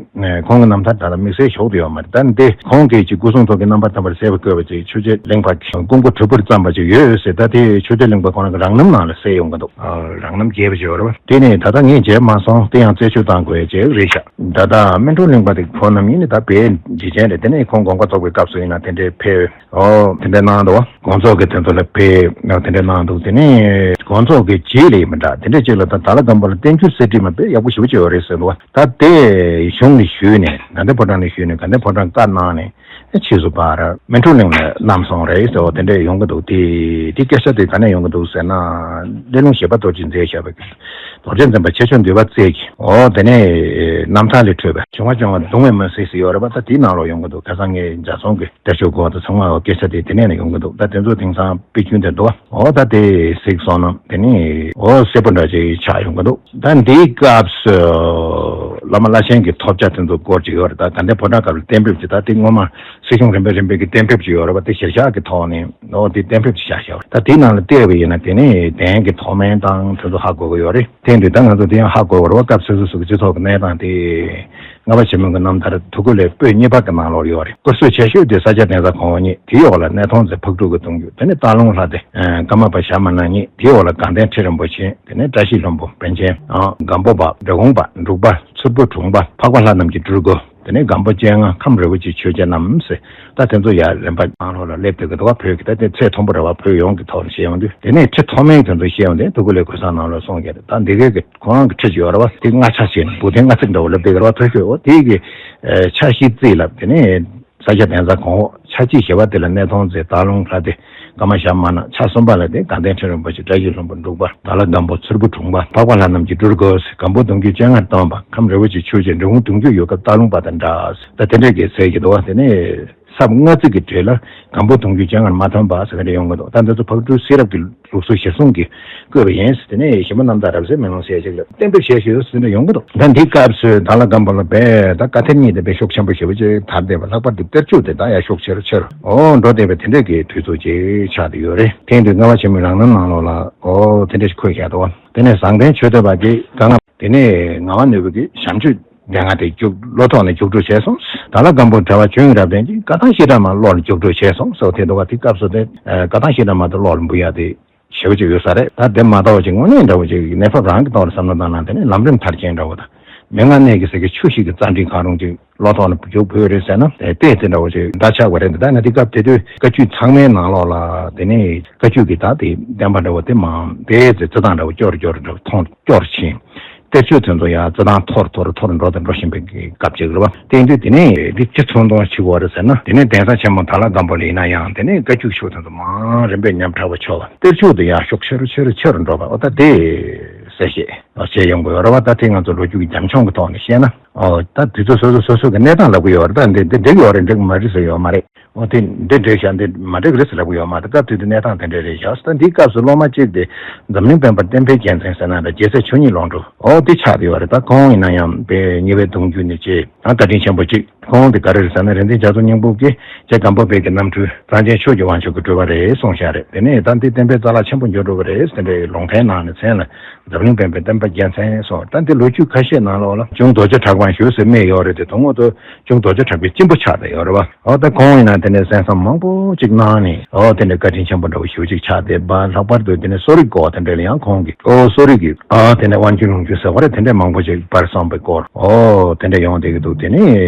ཁོང་གི་རྣམ་ཐར་ད་ལ་དམིགས་བསལ་ཞུགས་དུ་ཡོད་མ་རེད། ད་འདི་ཁོང་གིས་ཅིག་སྐུ་གསུང་ཐུགས་ཀྱི་རྣམ་པར་ཐར་པར་གསལ་བར་བཀོད་པ་ཅིག་ཆོས་རྗེ་གླིང་པ་ཀུན་དགའ་གྲུབ་པར་བརྩམས་པ་ཅིག་ཡོད་ཟེར། ད་དེ་ ཆོས་སྡེ་གླིང་པ་ཁོ་རང་གི་རང་རྣམ་ནང་ལ་གསལ་ཡོང་གི་འདུག་ཨ། རང་རྣམ་རྒྱས་པ་བརྗོད་རེད་བ། དེ་ནས་ད་ལྟ་ངས་མཇལ་མ་སོང་། དེ་ཡང་རྩད་གཅོད་བཏང་དགོས་ཡ་ཅིག་རེད་ཤག་ད་ལྟ་སྨིན་གྲོལ་གླིང་པ་དེ་ཁོ་རྣམ་གཉིས་ནི་ད་དཔེ་བརྗེད་ཅན་རེད། དེ་ནས་ཁོང་དགོངས་པ་རྫོགས་པའི་སྐབས་སུ་ཡིན་ན་དེ་འདྲའི་ཕེབས། ཨོ། དེ་འདྲ་གནང་འདུག་བ། དགོངས་རྫོགས་ཀྱི་དོན་དུ་ལ་ཕེབས་ན་དེ་འདྲ་གནང་འདུག་དེ་ནས་དགོངས་རྫོགས་ཀྱི་རྗེས་ལ་ཡིན་པ་འདྲ། དེ་འདྲ་ཅིག་ལ་ད་དྭགས་ལྷ་སྒམ་པོ་ལ་བསྟན་འགྱུར་གསེར་བྲིས་མ་དཔེ་ཡག་པོ་ཞེ་པོ་ཅིག་ཡོད་རེད་ཟེར་འདུག་བ། ད་དེ་གཞུང་ནས་ཞུས་ནས། དགའ་ལྡན་ཕོ་བྲང་ནས་ཞུས་ནས། དགའ་ལྡན་ཕོ་བྲང་བཀའ་གནང་ནས། ཕྱིས་སུ་ཕར་སྨིན་གྲོལ་གླིང་ལ་བསྣམས་སོང་རེད་ཟེར་བ་དེ་འདྲ་ཡོང་གི་འདུག་དེ་དེ་སྐད་ཆ་དེ་ག་ནས་ཡོང་གི་འདུག་ཟེར་ན། སླེ་ལུང་བཞི་པ་རྡོ་རྗེས་མཛད་བཞག་པའི་རྡོ་རྗེ་འཛིན་པ་ཆེ་མཆོག་འདུས་པ་རྩལ་གྱི། འོ། དེ་ནས་རྣམ་ཐར་ལས་འཕྲོས་པའི་བྱུང་བ་བྱུང་བ་གདུང་བས་མ་བསྲེགས་ཟེར་ཡོད་རེད་པ། ད་དེའི་ནང་ལོགས་ཡོང་གི་འདུག་ཁ་སང་ངས་འཇའ་ཚོན་གྱི་གཏེར་ཆོས་སྐོར་དང་ཚང་མ་སྐད་ཆ་དེ་དེ་ནས་ནས་ཡོང་གི་འདུག་ད་དེ་ཚོ་དེང་སང་དཔེ་རྒྱུན་དེ་འདུག་འོ། ད་དེ་གཟིགས་སོང་ན་དེ་ནི་འོ་གསལ་པོ་འདྲ་ཅིག་ཆགས་ཡོང་གི་འདུག་ད་འདིའི་སྐབས་སུ་བླ་མ་བླ་ཆེན་གྱི་ཐོབ་བྱ་དེ་ཚོ་སྐོར་ཅིག་ཡོད་རེད། ད་དགའ་ལྡན་ཕོ་བྲང་སྐབས་ལ་གཏན་འབེབས་ཅིག་ད་དེ་སྔོན་མ་སྲིད་གཞུང་རིམ་པས་རིམ་པས་ཀྱི་གཏན་འབེབས་ཅིག་ཡོད་རེད་པ། དེ་གཞིར་བཞག་གི་ཐོག་ནས་འོ་དེ་གཏན་འབེབས་ཅིག་བཞག་བཞག་ད་དེའི་ནང་ལ་བལྟས་པ་ཡིན་ན་དེ་ནི་གདན་གྱི་མཐོ་དམན་དང་དེ་ཚོ་ཧ་གོ་གི་ཡོད་རེད། དེ་འདུག་ད་ང་ཚོ་དེ་ཡང་ཧ་གོ་གི་རེད་པ། སྐབས་སོ་སོ་སོ་གི་སྤྱི་ཚོགས་ཀྱི་གནས་སྟངས་དེ། ལྔ་པ་ཆེན་མོའི་རྣམ་ཐར་དུ་ཁུ་ལས་པོད་གཉིས་པ་གི་ནང་ལོགས་ཡོད་རེད། སྐོར་གསོས་ཆེ་ཤོས་དེ་ས་སྐྱ་གདན་ས་གོང་འོག་གཉིས། དེའི་འོག་ལ་སྣེ་མཐོང་རྩེ་ཕག་གྲུ་གི་གདུང་རྒྱུད། དེ་ནས་སྟག་ལུང་ལྷ་སྡེ་ཀརྨ་པ་ཞྭ་དམར་ནག་གཉིས། དེའི་འོག་ལ་དགའ་ལྡན་ཁྲི་རིན་པོ་ཆེ། དེ་ནས་བཀྲ་ཤིས་ལྷུན་པོ་པཎ་ཆེན། སྒམ་པོ་པ། འབྲི་གུང་པ། འབྲུག་པ། མཚུར་ཕུ་དྲུང་པ། འཕགས་པ་ལྷ་རྣམས་ཀྱི་སྤྲུལ་སྐུ། དེ་ནས་སྒམ་པོ་སྤྱན་སྔ། ཁམས་རི་བོ་ཆེའི་ཆོས་རྒྱལ་རྣམས་ཟེར། ད་དེ་ཚོ་ཡར་རིམ་པ་ནང་ལོགས་ལ་སླེབས་བསྡད་ཀྱི་འདུག་བ། བོད་ཀྱི་ད་དེ་ཚད་མཐོན་པོ་རེད་བ། བོད་ཡོངས་ཀྱི་ཐོག་ནས་བཤད་ཡོང་དུས། དེ་ནས་ཁྲི་མཐོ་དམན་དེ་ཚོ་བཤད་ཡོང་དུས་ཐུ་གུ་ལས་གོས་བཟང་ནང་ལོགས་གསུངས་ཀྱི་རེད། ད་འདི་གའི་གི་ཁོ་རང་གི་ཁྲི་ཅིག་ཡོད་རེད་བ། དེ་རྔ་ཆ་བྱས་ནས་འབུ་ཐེན་རྔ་ཚིག་འདྲ་བོ་ལབ་བསྡད་ཀྱི་རེད་བ། མཐོ་ཤོས། འོ་དེའི་གི་ཆ་ཤས་རྩིས་ལབ། དེ་ནས་ས་སྐྱ་གདན་ས་གོང་འོག། ཆ་གཅིག་བཞི་པ་དེ་ལ་སྣེ་མཐོང་རྩེ། སྟག་ལུང་ལྷ་སྡེ། ཀརྨ་ཞྭ་དམར་ནག་ཆ་གསུམ་པ་ལ་དེ་དགའ་ལྡན་ཁྲི་རིན་པོ་ཆེ། བཀྲ་ཤིས་ལྷུན་པོ། འབྲུག་པ། དྭགས་ལྷ་སྒམ་པོ། མཚུར་ཕུ་དྲུང་པ། འཕགས་པ་ལྷ་རྣམས་ཀྱི་སྤྲུལ་སྐུ། སྒམ་པོ་གདུང་རྒྱུད་སྤྱན་སྔར་སྟོན་པ། ཁམས་རི་བོ་ཆེའི་ཆོས་རྒྱལ། འབྲི་གུང་གདུང་རྒྱུད་ཡོད་སྐབས་སྟག་ལུང་པ་དང་འདྲ། ད་དེ་འདྲས་ཀྱི་ཟེར་གྱི་འདུག་བ། དེ་ནས་ས་རྔ་རྩིག་གི་གྲས་ལ་སྒམ་པོ་གདུང་རྒྱུད་སྤྱན་སྔར་མ་ཐོན་པ་ཟེར་གི་རེ་ཡོང་གི་འདུག་ད་འདི་ཚོ་ཕག་གྲུ་སེ་རབ་ཀྱི་ལུགས་སྲོལ་གཞིར་བཟུང་གིས་བཀོད་པ་ཡིན། དེ་ནས་ཞིབ་མོ་རྣམ་ཐར་རབ་གསལ་མེ་ལོང་གསལ་བྱེད་ལ་གཏན་འབེབས་བྱས་ཞེས་ཟེར་ནས་ཡོང་གི་འདུག་ད་འདི་སྐབས་སུ་དྭགས་ལྷ་སྒམ་པོ་ལ་བས་ད་བཀའ་གཏེར་གཉིས་དེ་དཔེ་ཤུགས་ཆེན་པོ་ཞེ་པོ་ཅིག་དར་བསྡད་པ། ལྷག་པར་དུ་གཏེར་ཆོས་དེ་ད་ཡར་ཤུགས་ཆེ་རུ་ཆེ་རུ་འོ་འགྲོ་བསྡད་པའི་དེ་འདྲས་ཀྱི་དུས་ཚོད་ཅིག་ཆགས་བསྡད་ཡོད་རེད། དེང་དུས་ལྔ་པ་ཆེན་མོའི་རང་རྣམ་ནང་ལོགས་ལ་འོ་དེ་འདྲས་ཤིག་འཁོད་བཞག་འདུག་བ། དེ་ནས་བཟང་ལྡན་ཆོས་སྡེ་པ་གིས་ག་ང་། དེ་ནས་ངག་དབང་ནོར་བུ་གིས་ཞབས་ཆོས་སྡེ་ལྔ་དེ་རྒྱུགས། བློ་ཐོག་ནས་རྒྱུགས་སྤྲོད་བྱས་སོང་། དྭགས་ལྷ་སྒམ་པོ་གྲྭ་པ་ཆོས་དབྱིངས་རབ་བརྟན་གྱིས་བཀའ་ཐང་བཤད་གྲྭ་མ་བློ་ལ་རྒྱུགས་སྤྲོད་བྱས་སོང་ཟེར་བ་དེ་འདུག་བ། དེ་སྐབས་སུ་དེ་བཀའ་ཐང་བཤད་གྲྭ་མ་དེ་བློ་ལ་འབུལ་ཡ་དེ་ཞེ་པོ་ཅིག་ཡོད་ས་རེད། ད་དེ་མ་གཏོགས་ཅིག་དངོས་གནས་འདྲ་བོ་ཅིག་གནས་བབ་རང་གི་ཐོག་ལ་བསམ་བློ་བཏང་ན། དེ་ནས་ལམ་རིམ་མཐར་ཕྱིན་འདྲ་བོ་དང་། མན་ངག་གནད་ཀྱི་ཟེར་གྱི་ཆོས་བཞི་གི་རྩ་འགྲེལ་གང་རུང་ཅིག་བློ་ཐོག་ནས་རྒྱུགས་ཕུལ་རེད་ཟེར་ན། དེ་དེ་དེ་འདྲ་བོ་ཅིག་འདྲ་ཆགས་པ་རེད། ད་ནི་དེ་སྐབས་དེ་དུས་བཀའ་བརྒྱུད་ཚང་མའི་ནང་ལོགས་ལ་དེ་ནས་བཀའ་བརྒྱུད་ཀྱི་ད་དེ་བསྟན་པ་འདྲ་བོ་དེ་མང་དེ་ཚེ་རྩི་སྟངས་འདྲ་བོ་སྐྱོ་རུ་སྐྱོ་རུ་འདྲ་བོ་མཐོང་སྐྱོ་རུ་ཕྱིན། གཏེར་ཆོས་དེ་ཚོ་ཡང་རྩི་སྟངས་མཐོ་རུ་མཐོ་རུ་མཐོ་རུ་འགྲོ་དང་འགྲོ་བཞིན་པའི་སྐབས་ཅིག་རེད་བ། དེ་དུས་དེ་ནས་འདི་ཅི་ཚོང་དོན་ཆེ་བོ་རེད་ཟེར་ན། དེ་ནས་གདན་ས་ཆེན་མོ་དྭགས་ལྷ་སྒམ་པོ་ལ་ཡིན་ན་ཡང་དེ་ནས་བཀའ་བརྒྱུད་ཆོས་དེ་ཚོ་མང་རིམ་པས་ཉམས་དྲག་པོ་ཆགས་པ། གཏེར་ཆོས་དེ་ཡང་ཤུགས་ཆེ་རུ་ཆེ་རུ་ཆེ་རུ་འགྲོ་བ། འོ་ད་དེ་གསལ་བཤད་བྱས་ཡོང་གི་ཡོད་རེད་བ། ད་དེ་ང་ཚོ་ལོ་རྒྱུས་ཀྱི་རྒྱབ་ལྗོངས་ཀྱི་ཐོག་ནས་བཤད་ན། ཨོ། ད་དུས་ཚོད་སོ་སོ་སོ་སོ་གི་གནས་སྟངས་ལབ་ཀྱི་ཡོད་རེད། ད་འདི་འདི་འགྲིག་ཡོད་རེད་འགྲིག་མ་རེད་ཟེར་ཡོད་མ་རེད། ཨོ་དེ་འདི་འགྲིག་ཤག་འདི་མ་འགྲིག་རེད་ཟེར་ལབ་ཀྱི་ཡོད་མ་རེད། སྐབས་དེ་དུས་གནས་སྟངས་དེ་འདྲ་རེད་ཤག་ད་འདིའི་སྐབས་སུ་སློབ་མ་གཅིག་དེ་འཛམ་གླིང་དཔོན་པོ་བསྟན་འཕེལ་རྒྱལ་མཚན་ཟེར་ན་འདྲ། རྒྱལ་སྲས་ཆོས་ཉིད་ལོངས་སྤྲུལ། ཨོ་དེ་ཆགས་བསྡད་ཡོད་རེད། ད་ཁོང་ཡིན་ན་ཡང་དཔེ་ཉེ་བའི་གདུང་རྒྱུད་ནས་བྱས། ཡང་བཀའ་དྲིན་ཆེན་པོ་གཅིག་ཁོང་དེ་ག་རེ་རེད་ཟེར་ན། རིག་འཛིན་རྒྱ་མཚོ་སྙིང་པོ་གིས་རྗེ་སྒམ་པོ་པའི་གི་རྣམ་འཕྲུལ་རང་ཆེན་ཕྱོགས་ཀྱི་དབང་ཕྱུག་གི་སྤྲུལ་པ་རེད་གསུངས་བཞག་རེད། དེ་ནས་ད་འདི་བསྟན་པའི་རྩ་ལག་ཆེན་པོ་འགྱུར་འགྲོ་གི་རེད། དེ་འདྲའི་ལུང་བསྟན་གནང་ནས་མཚན་ལ་འཛམ་གླིང་དཔོན་པོའི་བསྟན་པ་རྒྱལ་མཚན་སོགས། ད་འདི་ལོ་རྒྱུས་ཁ་ཤས་ནང་ལོགས་ལ་གཅུང་རྡོ་རྗེ་གྲགས་པ་ཞུ་ཟེར་སྨྲས་ཡོད་རེད་དེ། དོན་དངོས་སུ་གཅུང་རྡོ་རྗེ་གྲགས་པའི་གཅེན་པོ་ཆགས་བསྡད་ཡོད་རེད་བ། འོ་ད་ཁོང་ཡིན་ན་དེ་ནས་གསན་བསམ་མང་པོ་ཅིག་གནང་ནས། འོ་དེ་འདྲའི་བཀའ་དྲིན་ཆེན་པོ་འདྲ་བོ་ཞེ་པོ་ཅིག་ཆགས་བསྡད་པ། ལྷག་པར་དུ་དེ་ནས་གསོ་རིག་སྐོར་དེ་འདྲ་ལ་ཡང་ཁོང་གིས། འོ་གསོ་རིག་གི་ཨ་དེ་ནས་དབང་སྒྱུར་ལུང་སྒྱུར་ཟེར་བ་རེད། དེ་འདྲའི་མང་པོ་ཅིག་པར་སོང་བའི་སྐོར། འོ་དེ་འདྲ་ཡོང་བསྡད་ཀྱི་འདུག་དེ་ནས་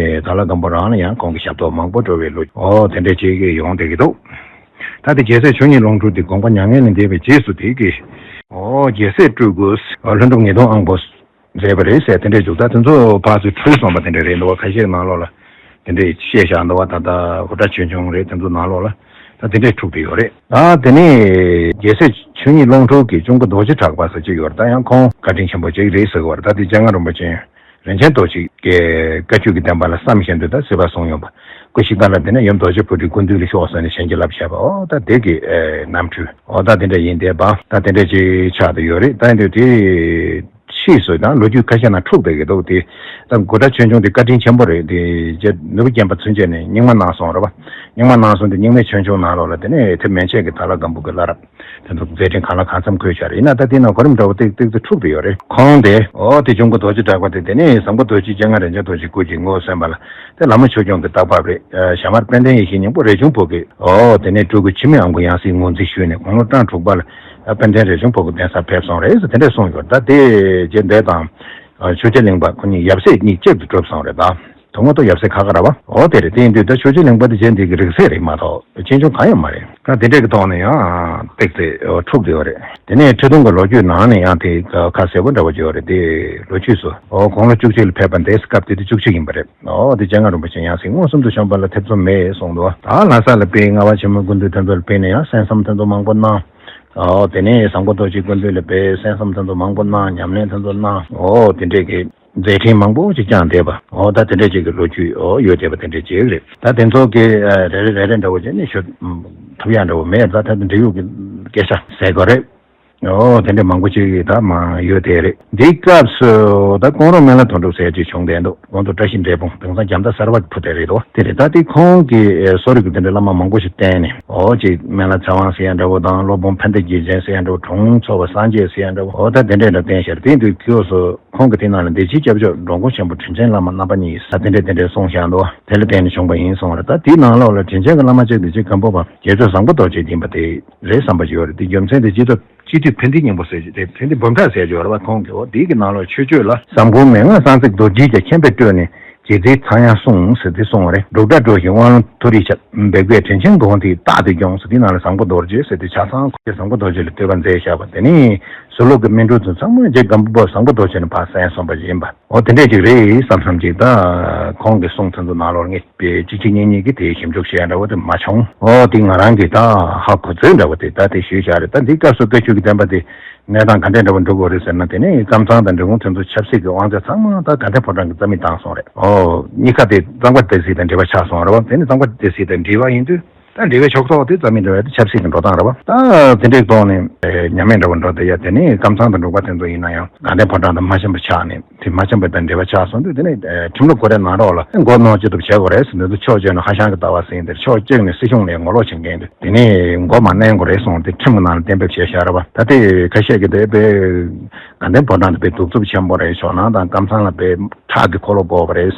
དྭགས་ལྷ་སྒམ་པོ་རང་ལ་ཡང་ཁོང་གི་ཞབས་ཏོག་མང་པོ་སྤྲོ་བའི་ལོ། འོ་དེ་འདྲ་ཅིག་ཡོང་བསྡད་ཀྱི་འདུག་ད་དེ་རྒྱལ་སྲས་ཆོས་ཉིད་ལོངས་སྤྲུལ་དེ་དགོངས་པ་མྱ་ངན་ལས་འདས་པའི་རྗེས་སུ་དེ་གི། འོ་རྒྱལ་སྲས་སྤྲུལ་སྐུ་ལྷུན་གྲུབ་ཉིས་སྟོང་ཨང་པོ་མཛད་པ་རེད་ཟེར་དེ་འདྲས་འདུག་ད་དེ་ཚོ་ཕར་ཚུར་འཁྲུལ་སོང་བ་དེ་འདྲས་རེད་འདུག་བ། ཁ་ཤས་ནང་ལོགས་ལ་དེ་འདྲས་བཤད་བཞག་འདུག་བ། ད་ལྟ་ཧུར་ཐག་ཆོས་འབྱུང་རེད། དེ་ཚོ་ནང་ལོགས་ལ་ད་དེ་འདྲས་འཁྲུག་བསྡད་ཡོད་རེད། ད་དེ་ནས་རྒྱལ་སྲས་ཆོས་ཉིད་ལོངས་སྤྲུལ་གྱི་གཅུང་པོ་རྡོ་རྗེ་གྲགས་པ་ཟེར་གྱི་ཡོད་རེད། ད་ཡང་ཁོང་བཀའ་དྲིན་ཆེན་པོ་ཅིག་རེད་ཟེར་གྱི་ཡོད་རེད། ད་དེ་སྤྱན་སྔ་རིན་པོ་ཆེ་རིན་ཆེན་རྡོ་རྗེ་གིས་བཀའ་བརྒྱུད་ཀྱི་བསྟན་པ་ལ་བསམ་བཞིན་དུ་ད་སྲིད་པ་བཟུང་ཡོང་བ། སྐུ་གཤེགས་སྐབས་ལ་དེ་ནས་ཡུམ་རྡོ་རྗེ་ཕུར་བུའི་སྐུ་མདུན་ལ་ཤོག་ཟེར་ནས་བྱིན་གྱིས་བརླབས་བཞག་པ། འོ་ད་དེ་གི་ཨེ་རྣམ་འཕྲུལ། འོ་ད་དེ་འདྲ་ཡིན་བསྡད་པ། ད་དེ་འདྲ་ཅིག་ཆགས་བསྡད་ཡོད་རེད། ད་ཡིན་དུས་དེ་ཕྱིས་སུ་ད་ལོ་རྒྱུས་ཁ་ཤས་ནང་འཁྲུག་བསྡད་ཀྱི་འདུག་དེ་ད་མགོ་ཁྲ་ཆོས་འབྱུང་དེ་བཀའ་དྲིན་ཆེན་པོ་རེད། དེ་རྗེ་ནོར་བུ་རྒྱན་པ་ཚུན་ཆད་ནས་རྙིང་མ་གནང་སོང་རེད་བ། རྙིང་མ་གནང་སོང་དེ་རྙིང་མའི་ཆོས་འབྱུང་ནང་ལོགས་ལ་དེ་ནས་དེ་མན་ཆད་ཀྱི་དྭགས་ལྷ་སྒམ་པོ་གི་བླ་རབས། དེ་ཚོ་མཛད་འཕྲིན་གང་ལ་གང་འཚམ་འཁོད་བཞག་རེད། ཡིན་ན་ད་དེ་ནང་གོ་རིམ་འདྲ་བོ་ཏིག་ཏིག་ཏིག་འཁྲུག་བསྡད་ཡོད་རེད། ཁོང་དེ་ཨོ་དེ་འབྱུང་པོ་རྡོ་རྗེ་གྲགས་པ་དེ་དེ་ནས་བཟང་པོ་རྡོ་རྗེ་སྤྱན་སྔ་རིན་ཆེན་རྡོ་རྗེ་སྐུ་གི་ངོ་བོ་སོན་པ་ལ། དེ་བླ་མ་ཆོས་སྐྱོང་གི་རྟག་བབས་རེད། ཞྭ་དམར་དཔལ་ལྡན་ཡེ་ཤེས་སྙིང་པོ་རས་ཆུང་ཕུ་གི་ཨོ་དེ་ནས་སྤྲུལ་སྐུ་འཆི་མེད་དབང་པོ་ཡང་སྲིད་ངོས་འཛིན་ཞུས་ནས་དགུང་ལོ་གྲངས་དྲུག་པ་ལ་དཔལ་ལྡན་རས་ཆུང་ཕུ་གི་གདན་སར་ཕེབས་སོང་རེད་ཟེར་དེ་འདྲས་གསུངས་ཡོད། ད་དེ་རྗེས་འདས་དང་ཆོས་རྗེ་གླིང་པ་ཁོ་གཉིས་ཡབ་སྲས་གཉིས་གཅིག་ཏུ་གྲུབ་སོང་རེད་ད། དོན་ངོ་ཐོག་ཡབ་སྲས་ཁ་ཁ་ར་བ་ཨོ་དེ་རེད། དེ་ཡིན་དུས་ད་ཆོས་རྗེ་གླིང་པ་དེ་གཞན་དེ་གི་རིགས་སྲས་རེད་མ་གཏོགས་ཅན་ཆུང་གང་ཡང་མ་རེད། ད་དེ་འདྲས་ཀྱི་ཐོག་ནས་ཡང་ཏིག་ཙེ་འཁྲུག་བསྡད་ཡོད་རེད། དེ་ནས་ཁྲི་སྟོང་གི་ལོ་རྒྱུས་ནང་ནས་ཡང་དེ་ཁ་གསལ་པོ་འདྲ་བོ་ཅིག་ཡོད་རེད། དེ་ལོ་རྒྱུས་སུ་ཨོ་དགུང་ལོ་བཅུ་གཅིག་ལ་ཕེབས་པ་འདས་སྐབས་དེ་དུས་བཅུ་གཅིག་ཡིན་པ་རེད། ཨོ་དེ་སྤྱན་སྔ་རིན་པོ་ཆེ་ཡང་སྲིད་མངོན་སུམ་དུ་བྱོན་པ་ལ་ཐེ་ཚོམ་མེད་གསུངས་འདུག་ད་ལྷ་ས་ལ་དཔེ་ལྔ་པ་ཆེན་མོ་སྐུ་མདུན་དེ་ཚོ་ལ་དཔེ་ནས་ཡང་གསན་བསམ་དེ་ཚོ་མང་པོ་གནང་། ཨོ་དེ་ནས་བཟང་པོ་རྡོ་རྗེ་སྐུ་མདུན་ལ་དཔེ་གསན་བསམ་དེ་ཚོ་མང་པོ་གནང་། ཉམས་ལེན་དེ་ཚོ་གནང་། ཨོ་དེ་འདྲས་ཀྱི་མཛད་འཕྲིན་མང་པོ་ཅིག་བསྐྱངས་བསྡད་པ། འོ་ད་དེ་འདྲས་ཅིག་གི་ལོ་རྒྱུས་འོ་ཡོད་བསྡད་པ་དེ་འདྲས་ཅིག་རེད། ད་དེ་ཚོ་གི་ཨ་རེ་རེ་རེ་རེ་འདྲ་བོ་བྱས་ནས་ཤོད་ཐུབ་ཡག་འདྲ་བོ་མེད། ད་ད་འབྲེལ་ཡོད་ཀྱི་སྐད་ཆ་ཟེར་དགོས་རེད། འོ་དེ་འདྲས་མང་པོ་ཅིག་ད་མ་ཡོད་དེ་རེད། འདིའི་སྐབས་སུ་ད་ཀོང་རོང་སྨན་བླ་དོན་གྲུབ་ཟེར་ཅིག་བྱུང་བསྡད་འདུག་གོང་དུ་བཀྲ་ཤིས་འབྲས་སྤུངས་དེང་སང་རྒྱ་མདའ་གསར་པ་གི་ཕུ་དེ་རེད་དོ། དེ་རེད། ད་དེ་ཁོང་གི་ཨེ་གསོ་རིག་གི་དེ་འདྲས་བླ་མ་མང་པོ་ཞིག་བསྟེན་ནས་འོ་ཅིག་སྨན་བླ་ཚེ་དབང་ཟེར་ཡག་འདྲ་བོ་དང་སློབ་དཔོན་ཕན་བདེ་རྒྱལ་མཚན་ཟེར་ཡག་འདྲ་བོ་དྲུང་འཚོ་བ་སངས་རྒྱས་ཟེར་ཡག་འདྲ་བོ་འོ་ད་དེ་འདྲས་འདྲ་བསྟེན་ཤར། དེ་དུས་ཁྱོད་སུ། ཁོང་གི་དེ་ནང་ལ་བདེ་ཆེན་སྐྱབས་མཆོག་འགྲོ་མགོན་ཆེན་པོ་དྲིན་ཅན་བླ་མ་རྣམ་པ་གཉིས་ས་དེ་འདྲས་དེ་འདྲས་གསུངས་བཞག་འདུག་དེ་ལ་བརྟེན་ནས་བྱུང་བ་ཡིན་གསུངས་པ་རེད། ད་དེའི་ནང་ལོགས་ལ་དྲིན་ཅན་གྱི་བླ་མ་གཅིག་དེ་ཅིག་སྒམ་པོ་པ་རྒྱལ་མཆོག་བཟང་པོ་རྡོ་རྗེ་ཡིན་པ་དེ་རེད་བསམ་པ་ཅིག་ཡོད་རེད། དེ་རྒྱུ་མཚན་དེ་སྤྱི་ཚོགས་སྤྱི་འཐུས་ཕན་བདེ་སྙིང་པོ་ཟེར་གྱི་དེ་ཕན་བདེ་འབུམ་ཕྲག་ཟེར་གྱི་ཡོད་རེད་བ། ཁོང་གིས་འོ་དེའི་གི་ནང་ལོགས་ཆོས་སྤྱོད་ལ་བཟང་པོ་མན་ངག་གསང་ཚིག་རྡོ་རྗེས་ཀྱང་མཁྱེན་པས་སྤྲོས་ནས་རྗེ་བཙུན་ཚངས་དབྱངས་གསུངས་ཟེར་དེ་གསུངས་པ་རེད། འབྲུག་སྒྲ་སྒྲོགས་ཤིང་དབང་ལུང་མཐོ་རིས་ཁྱབ། འབད་དགོས་དྲིན་ཆེན་གོང་དེས་རྟག་ཏུ་སྐྱོངས་ཟེར་དེའི་ནང་ལ་བཟང་པོ་རྡོ་རྗེ་ཟེར་དེ་ཆ་ཚང་ཁོ་བཟང་པོ་རྡོ་རྗེ་ལ་བསྟོད་པ་མཛད་བཞག་པ་དེ་ནི། ཟུར་ལོག་གི་སྨིན་དྲུང་ཚོ་ཚང་མ་རྗེ་སྒམ་པོ་པ་བཟང་པོ་རྡོ་རྗེ་ནས་ཕར་གསན་སོང་པ་ཡིན་པ། འོ་དེ་འདྲས་ཅིག་རེད་བསམ་བསམ་ཅིག་ད་ཁོང་གི་གསུང་ཚུལ་ཚོ་ནང་ལོགས་ངས་དཔེ་གཅིག་གཅིག་གཉིས་གཉིས་ཀྱི་དེའི་ཞིབ་འཇུག་བྱས་འདྲ་བོ་དེ་མ་བྱུང་། འོ་དེ་ང་རང་གིས་ད་ཧ་གོ་ཚོད་འདྲ་བོ་དེ་ད་དེ་ཞུས་བཞག་རེད། ད་འདི་སྐབས་སུ་བཀའ་བརྒྱུད་ཀྱི་བསྟན་པ་དེ་གནས་སྟངས་ག་འདྲས་འདྲ་བོ་འགྲོ་དགོས་རེད་ཟེར་ན། དེ་ནས་ཀམ་ཚང་དང་འབྲི་གུང་དེ་ཚོ་ཆབ་སྲིད་ཀྱི་དབང་ཆ་ཚང་མ་ད་དགའ་ལྡན་ཕོ་བྲང་གིས་རྩ་མེད་བཏང་སོང་རེད། འོ་གཉིས་ཀ་དེ་གཙང་པ་སྡེ་སྲིད་དང་འབྲེལ་བ་ཆགས་སོང་རེད་བ། དེ་ནས་གཙང་པ་སྡེ་སྲིད་དང་འབྲེལ་བ་ཡིན་དུས། ད་འབྲེལ་བའི་ཕྱོགས་གཏོགས་དེ་རྩ་མེད་འགྲོ་བ་དེ་ཆབ་སྲིད་ཀྱི་འགྲོ་སྟངས་རེད་བ། ད་དེ་འདྲའི་ཐོག་ནས་ཉམས་མེད་འདྲ་བོ་འགྲོ་བསྡད་ཡ། དེ་ནས་ཀམ་ཚང་དང་འབྲུག་པ་དེ་ཚོ་ཡིན་ན་ཡང་དགའ་ལྡན་ཕོ་བྲང་དང་མ་འཆམ་པ་ཆགས་ནས་དེ་མ་འཆམ་པ་དང་འབྲེལ་བ་ཆགས་སོང་དུས། དེ་ནས་ཁྲིམས་ལུགས་ཁོ་རའི་ནང་ལོགས་ལ་མགོ་གནོན་ཅི་ཐུབ་བྱེད་དགོས་རེད་ཟེར་འདི་ཚོ་ཕྱོགས་གཅིག་ནས་ཧ་ཤང་གི་ལྟ་བ་ཟིན་དེར་ཕྱོགས་གཅིག་ནས་སྲིད་གཞུང་ལ་ངོ་ལོག་བྱེད་མཁན་དེ་དེ་ནས་མགོ་མ་གནོན་དགོས་རེད་གསུངས་དེ་ཁྲིམས་ཀྱི་ནང་ལ་གཏན་འབེབས་བྱས་བཞག་རེད་བ། ད་དེ་ཁ་ཤས་ཀྱིས་དེ་དཔེ་དགའ་ལྡན་ཕོ་བྲང་དེ་དཔེ་གདུག་རྩུབ་ཆེན་པོ་རེད། ཕྱོགས་ནང་དང་ཀམ་ཚང་ལ་དཔེ་ཁྲག་གི་འཁོར་ལོ་བསྐོར་བ་རེད།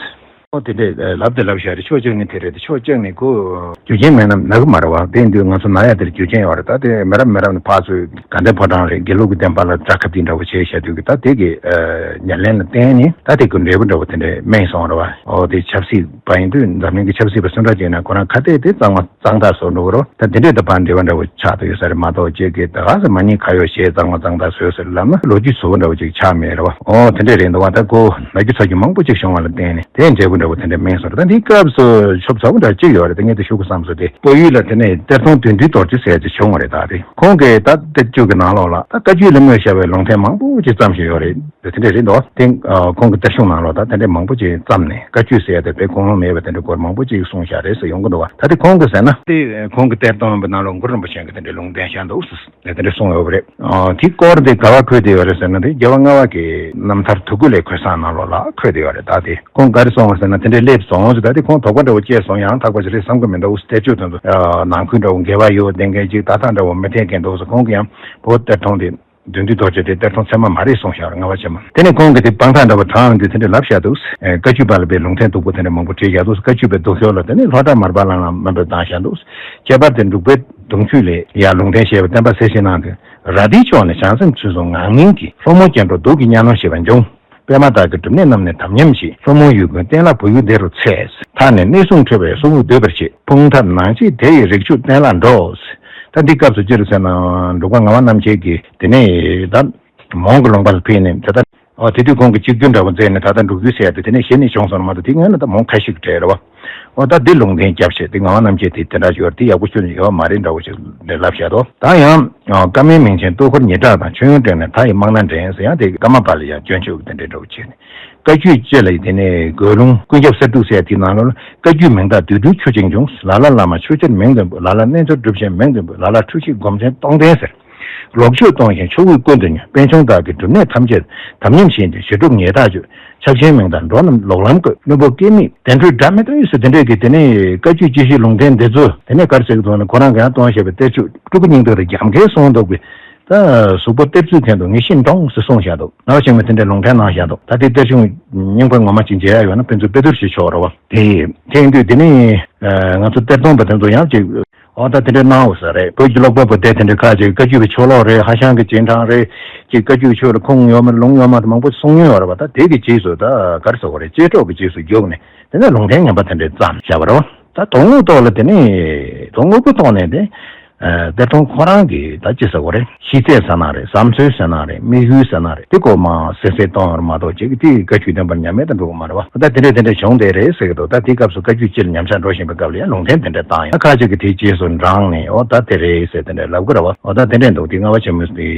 ཨོ་དེ་འདྲས་ལབ་དེ་ལབ་བཞག་རེད། ཕྱོགས་གཅིག་ནས་དེ་རེད་དེ་ཕྱོགས་གཅིག་ནས་ཁོ་རྒྱུ་རྐྱེན་མེད་ན་ན་གི་མ་རེད་བ། དེ་ཡིན་དུས་ང་ཚོ་ན་ཡ་དེར་རྒྱུ་རྐྱེན་ཡོད་རེད། ད་དེ་མི་རབས་མི་རབས་ནས་ཕར་ཚུར་དགའ་ལྡན་ཕོ་བྲང་རེད་དགེ་ལུགས་ཀྱི་བསྟན་པ་ལ་དགྲ་ཁ་འདི་འདྲ་བོ་བྱས་བཞག་དུས་ཀྱི་ད་དེ་གི་ཉེར་ལེན་ལ་བརྟེན་ནས་ད་དེ་གི་འབྲས་བུ་འདྲ་བོ་དེ་འདྲས་སྨིན་སོང་རེད་བ། ཨོ་དེ་ཆབ་སྲིད་པ་ཡིན་དུས་འཛམ་གླིང་གི་ཆབ་སྲིད་པ་སུ་འདྲ་ཅིག་ཡིན་ན་ཁོ་རང་ཁ་གཏད་དེ་གཙང་མ་གཙང་དག་བཟོ་འགྲོ་གི་རེད་བ། ད་དེ་འདྲས་ད་ཕར་འབྲེལ་བ་འདྲ་བོ་ཆགས་ཏེ་ཡོད་ས་རེད་མ་གཏོགས་ཅིག་གི་ད་ག་ས་མ་ཉེས་ཁ་གཡོགས་བྱས་གཙང་མ་གཙང་དག་བཟོས་ཟེར་ལབ་ན་ལོ་རྒྱུས་ཚོ་བོ་འདྲ་བོ་ཅིག་ཆགས་མེད་རེད་བ། ཨོ་དེ་འདྲས་རེད་འདུག་བ། ད་ཁོ་ལབ་རྒྱུ་ཚ་རྒྱུ་མང་པོ་ཅིག་བྱུང་བ་ལ་བརྟེན་ནས་དེ་འབྲས་བུ་འདྲ་བོ་དེ་འདྲས་སྨིན་སོང་རེད། ད་འདིའི་སྐབས་སུ་ཆོབ་ཚ་བོ་འདྲ་གཅིག་ཡོད་རེད། དེ་ངས་དེ་ཞུ་དགོས་བསམ་སོང་། དེ་བལ་ཡུལ་ལ་དེ་ནས་གཏེར་སྟོན་བདུད་འདུལ་རྡོ་རྗེ་ཟེར་ཅིག་བྱུང་བ་རེད། ད་དེ་ཁོང་གིས་ད་གཏེར་ཆོས་ཀྱི་ནང་ལོགས་ལ་ད་བཀའ་བརྒྱུད་ལ་སྨོས་བཞག་པའི་ལུང་བསྟན་མང་པོ་ཅིག་བརྩམས་བཞག་ཡོད་རེད། དེ་འདྲས་རེད་འདུག་དེ་ཁོང་གི་གཏེར་གཞུང་ནང་ལོགས་ད་དེ་འདྲས་མང་པོ་ཅིག་བརྩམས་ནས་བཀའ་བརྒྱུད་ཟེར་ཡ་དེ་དཔེ་གོ་ལོང་མེད་པ་དེ་འདྲས་སྐོར་མང་པོ་ཅིག་གསུངས་བཞག་རེད་ཟེར་ཡོང་གི་འདུག་བ། ད་དེ་ཁོང་གི་ཟེར་ན་དེ་ཁོང་གི་གཏེར་སྟོན་པའི་ནང་ལོགས་གུ་རུ་རིན་པོ་ཆེ་གི་དེ་འདྲས་ལུང་བསྟན་བཞག་འདུག་ཟེར་དེ་འདྲས་གསུངས་ཡོད་པ་རེད། དེའི་སྐོར་དེ་ག་བ་འཁོད་དེ་ཡོད་རེད་ཟེར་ན་དེ་རྒྱལ་བ་ལྔ་པ་གི་རྣམ་ཐར་དུ་ཀཱུ་ལའི་འཁོད་བཟང་ནང་ལོགས་ལ་འཁོད་དེ་ཡོད་རེད། ད་དེ་ཁོང་ག་རེ་གསུངས་པ་ཟེར་ན་དེ་འདྲས་སླེབས་སོང་ཟེར། ད་དེ་ཁོང་དོགས་པ་འདྲ་བོ་སྐྱེས་སོང་ཡང་དག་པ་ཞིག་རེད་བསམ་གི་མི་འདུག་གཏེར་ཆོས་དེ་ཚོ་ནང་ཁུལ་འདྲ་བོ་འགལ་བ་ཡོད་བསྡད་མཁན་ཅིག་ད་ཐག་འདྲ་བོ་མི་འཐད་མཁན་འདུག་ཟེར། ཁོང་གིས་ཡང་བོད་གཏེར་སྟོན་དེ་བདུད་འདུལ་རྡོ་རྗེ་དེ་གཏེར་སྟོན་ཚད་མ་མ་རེད་གསུངས་བཞག་རེད་ལྔ་པ་ཆེན་མོ། དེ་ནས་ཁོང་གིས་དེ་དཔང་རྟགས་འདྲ་བོ་དྲངས་ཡོང་དུས་དེ་འདྲས་ལབ་བཞག་འདུག་བཀའ་བརྒྱུད་པ་ལ་དཔེ་ལུང་བསྟན་སྡུག་པོ་དེ་འདྲས་མང་པོ་བྲིས་བཞག་འདུག་བཀའ་བརྒྱུད་པའི་སྡུག་ཤོས་ལ་དེ་ནས་ལྷོ་བྲག་མར་པ་གླང་ལ་སྨན་པས་བཏང་བཞག་འདུག་ཁྱད་པར་དུ་འབྲུག་པའི་གདུང་བརྒྱུད་ལས་ཡར་ལུང་བསྟན་ཞེས་པའི་བསྟན་པ་གསལ་བཤད་གནང་དོན། ར་དྷའི་ཕྱོགས་ནས་བྱང་སེམས་ཚུལ་བཟུང་ངག་སྙིང་གིས། ལྷོ་མོ་སྐྱེ་འགྲོ་དུག་གི་གཉའ་གནོན་ཞེས་པ་འབྱུང་། པདྨ་བདག་གི་སྒྲུབ་གནས་རྣམས་ནས་དམ་ཉམས་ཤིང་། ལྷོ་མོ་ཡུལ་ཀུན་བསྟན་ལ་བུ་ཡུག་བདེ་རུ་ཚེས། མཐའ་ནས་གནས་ཟུངས་འཕྲོད་པས་སྲོག་ཕུང་འདོད་པར་བྱེད། ཕུང་ཐབས་ནང་བྱེད་དེ་ཡི་རིགས་ཕྱུག་བསྟན་ལ་འགྲོ། ད་འདི་སྐབས་སུ་ཅི་རེད་ཟེར་ན་འབྲུག་པ་ངག་དབང་རྣམ་རྒྱལ་གྱིས་དེ་ནས་ད་མོན་གྱི་ལུང་པ་ལ་ཕེབས་ནས་ད་ལྟ་ཨོ་དེ་དུས་ཁོང་གིས་གཅིག་བསྡུས་འདྲ་བོ་མཛད་ནས་ད་ལྟ་འབྲུག་བསྡུས་ཟེར་ཡ་དེ་དེ་ནས་གཞི་ནས་བྱུང་སོང་ན་མ་གཏོགས་དེ་སྔོན་ལ་ད་མོན་ཁ་ཤས་ཀྱིས་བྲིས་རེད་བ། ཨོ་ད་འདི་ལུང་བསྟན་རྒྱབ་བྱས་དེ་ངག་དབང་རྣམ་རྒྱལ་དེ་དེ་འདྲ་ཡོད་རེད། དེ་ཡག་པོ་ཁྱོན་ནས་ཡོད་མ་རེད་འདྲ་བོ་ཞིག་ལབ་བཞག་འདུག་ད་ཡང་ཨ་བཀའ་མའི་མིང་ཅན་ལྟོ་འཁོར་ཉི་གྲགས་དང་མཆོད་ཡོན་སྤྲེང་ནས་མཐའ་ཡི་དམག་སྣ་འདྲེན་ཟེར་ཡང་དེ་ཀརྨ་པ་ལ་ཡང་སྐྱོན་བརྗོད་ཀྱི་དེ་འདྲའི་འདྲ་བོ་བྱས་ནས་བཀའ་བརྒྱུད་སྤྱི་ལ་ཡི་དེ་ནས་དགོས་ལུང་ཀུན་ཁྱབ་གསེར་ཕྲེང་ཟེར་ཡ་དེའི་ནང་ལོགས་ལ་བཀའ་བརྒྱུད་མིང་བཏགས་བདུད་འདུལ་ཆུ་སྦྱིན་འབྱུང་། ལ་ལ་བླ་མ་ཆོས་རྒྱལ་མིང་བདུན་པོ། ལ་ལ་རྣལ་འབྱོར་སྒྲུབ་ཆེན་མིང་བདུན་པོ། ལ་ལ་འཁྲུལ་ཞིག་སྒོམ་ཆེན་སྟོང་ལྡན་ཟེར། ལོག་སྤྱོད་གཏོང་ཞིང་ཆོ་ག་ཀུན་ཏུ་ཉོན། པད་འབྱུང་བདག་གིས་སྒྲུབ་གནས་ཐམས་ཅད་དམ་ཉམས་ཤིང་། དེ་ཞེ་སྒྲུབ་ཉེས་དག་གཅོད། ཕྱག་ཆེན་མིང་དང་འགྲོ་རྣམས་ལོག་ལམ་བཀོད། བླུན་པོ་སྐད་མེད་བདེ་འགྲོའི་དགྲ་མི་སྟོན་ཟེར། དེ་འདྲས་ཀྱི་དེ་ནས་བཀའ་བརྒྱུད་སྤྱི་བཤད་ལུང་བསྟན་འདི་ཚོ་དེ་ནས་ག་རེ་ཟེར་གྱི་འདུག་ན། ཁོ་རང་གིས་ཡང་སྟོན་བཤད་པའི་གཏེར་ཆོས་སྤྲུལ་སྐུ་སྙིང་ཐིག་རེད། རྒྱབ་འགལ་སོང་འདུག་པས། ད་གཟུགས་པོ་གཏེར་མཛོད་མཁན་དུ་ངས་ཤིན་འགྲོངས་ཟེར་གསུངས་བཞག་འདུག། ནག་ཆེན་མོས་དེ་འདྲའི་ལུང་བསྟན་གནང་བཞག་འདུག། ད་དེ་གཏེར་ཆོས་རྙིང་པ་ངོ་མ་ཅིག་མཇལ་ཡ་ཡོད་ན་ཕན་ཚུན་དཔེ་བསྡུར་བྱེད་ཆོག་རེད་བ། དེ་ཡིན་དུས་དེ་ནས་ང་ཚོ་གཏེར་སྟོན་པ་དེ་ཚོ་ཡང་ཅིག་འོ་ད་དེ་འདྲའི་གནང་འོ་ཟེར་རེད། བོད་ཀྱི་ཀློག་པ་པོ་དེ་དེ་འདྲའི་ཁ་ཅིག་བཀའ་བརྒྱུད་པའི་ཆོས་ལོག་རེད། ཧྭ་ཤང་གི་རྗེས་འབྲང་རེད། ཅིག་བཀའ་བརྒྱུད་ཆོས་ལ་ཁུངས་ཡོད་མེད་ལུང་ཡོད་མ་དེ་མང་པོ་གསུང་མྱོང་ཡོད་རེད་བ། ད་དེ་གི་རྗེས་སུ་ད་ག་རེ་ཟེར་དགོས་རེད། བཅད་གྲོགས་ཀྱི་རྗེས་སུ་རྒྱུགས་ནས་དེ་ནས་ལུང་བསྟན་ངན་པ་དེ་འདྲའི་བརྩམས་བཞག་པ་རེད་བ། ད་དོན་དངོས་ཐོག་ལ་དེ་ནས་དོན་དངོས་པོ་ཐོག་ནས་དེ། ཨ་གཏེར་སྟོན་ཁོ་རང་གིས་ད་ཅི་ཟེར་དགོས་རེད། ཤེས་ཚད་ཟེར་ན་རེད། བསམ་ཚུལ་ཟེར་ན་རེད། དམིགས་ཡུལ་ཟེར་ན་རེད། དེ་ཀོ་མ་གསལ་གསལ་གཏོང་བར་མ་གཏོགས་ཅིག་དེའི་བཀའ་བརྒྱུད་བསྟན་པ་ཉམས་མེད་དུ་འགྲོ་གི་མ་རེད་བ། ད་དེ་འདྲས་དེ་འདྲས་བྱུང་བསྡད་རེད་ཟེར་གི་འདུག། ད་དེའི་སྐབས་སུ་བཀའ་བརྒྱུད་སྤྱི་ལ་ཉམས་ཆག་འགྲོ་བཞིན་པའི་སྐབས་ལ་ཡང་ལུང་བསྟན་དེ་འདྲས་བཏང་ཡང་ཁ་ཅིག་གིས་དེའི་རྗེས་སུ་འབྲངས་ནས་འོ་ད་དེ་རེད་ཟེར་དེ་འདྲས་ལབ་གི་རེད་བ། འོ་ད་དེ་འདྲས་འདུག། དེ་ལྔ་པ་ཆེན་མོའི་དེ་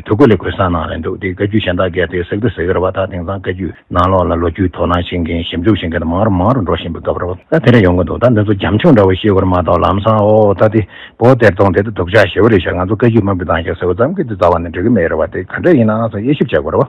ཐུགས་ཁུར་ལས་གོས་གསར་ནང་ལ་འདུག། དེ་བཀའ་བརྒྱུད་གཞན་དག་གིས་དེ་ཟེར་གི་འདུག་ཟེར་གི་རེད་བ། ད་དེང་སང་བཀའ་བརྒྱུད་ནང་ལོགས་ལ་ལོ་རྒྱུས་དོ་སྣང་བྱེད་མཁན་ཞིབ་འཇུག་བྱེད་མཁན་དེ་མང་རུ་མང་རུ་འགྲོ་བཞིན་པའི་སྐབས་རེད་བ། ད་དེ་འདྲ་ཡོང་གི་འདུག། ད་འདི་ཚོ་བྱམས་ཆུང་འདྲ་བོ་ཤེས་དགོས་རེད་མ་གཏོགས་ལམ་སང་འོ་ད་དེ་བོད་གཏེར་སྟོན་དེ་ད་སྡུག་ཅག་ཞེ་པོ་རེད་ཤག། ང་ཚོ་བཀའ་བརྒྱུད་དམའ་འབེབས་བཏང་ཤག་ཟེར་བ་ཙམ་གྱིས་དེ་རྩ་བ་ནས་འགྲིག་གི་མེད་རེད་བ། དེ་ག་འདྲ་ཡིན་ནའང་ཚོ་དབྱེ་ཞིབ་བྱེད་དགོས་རེད་བ།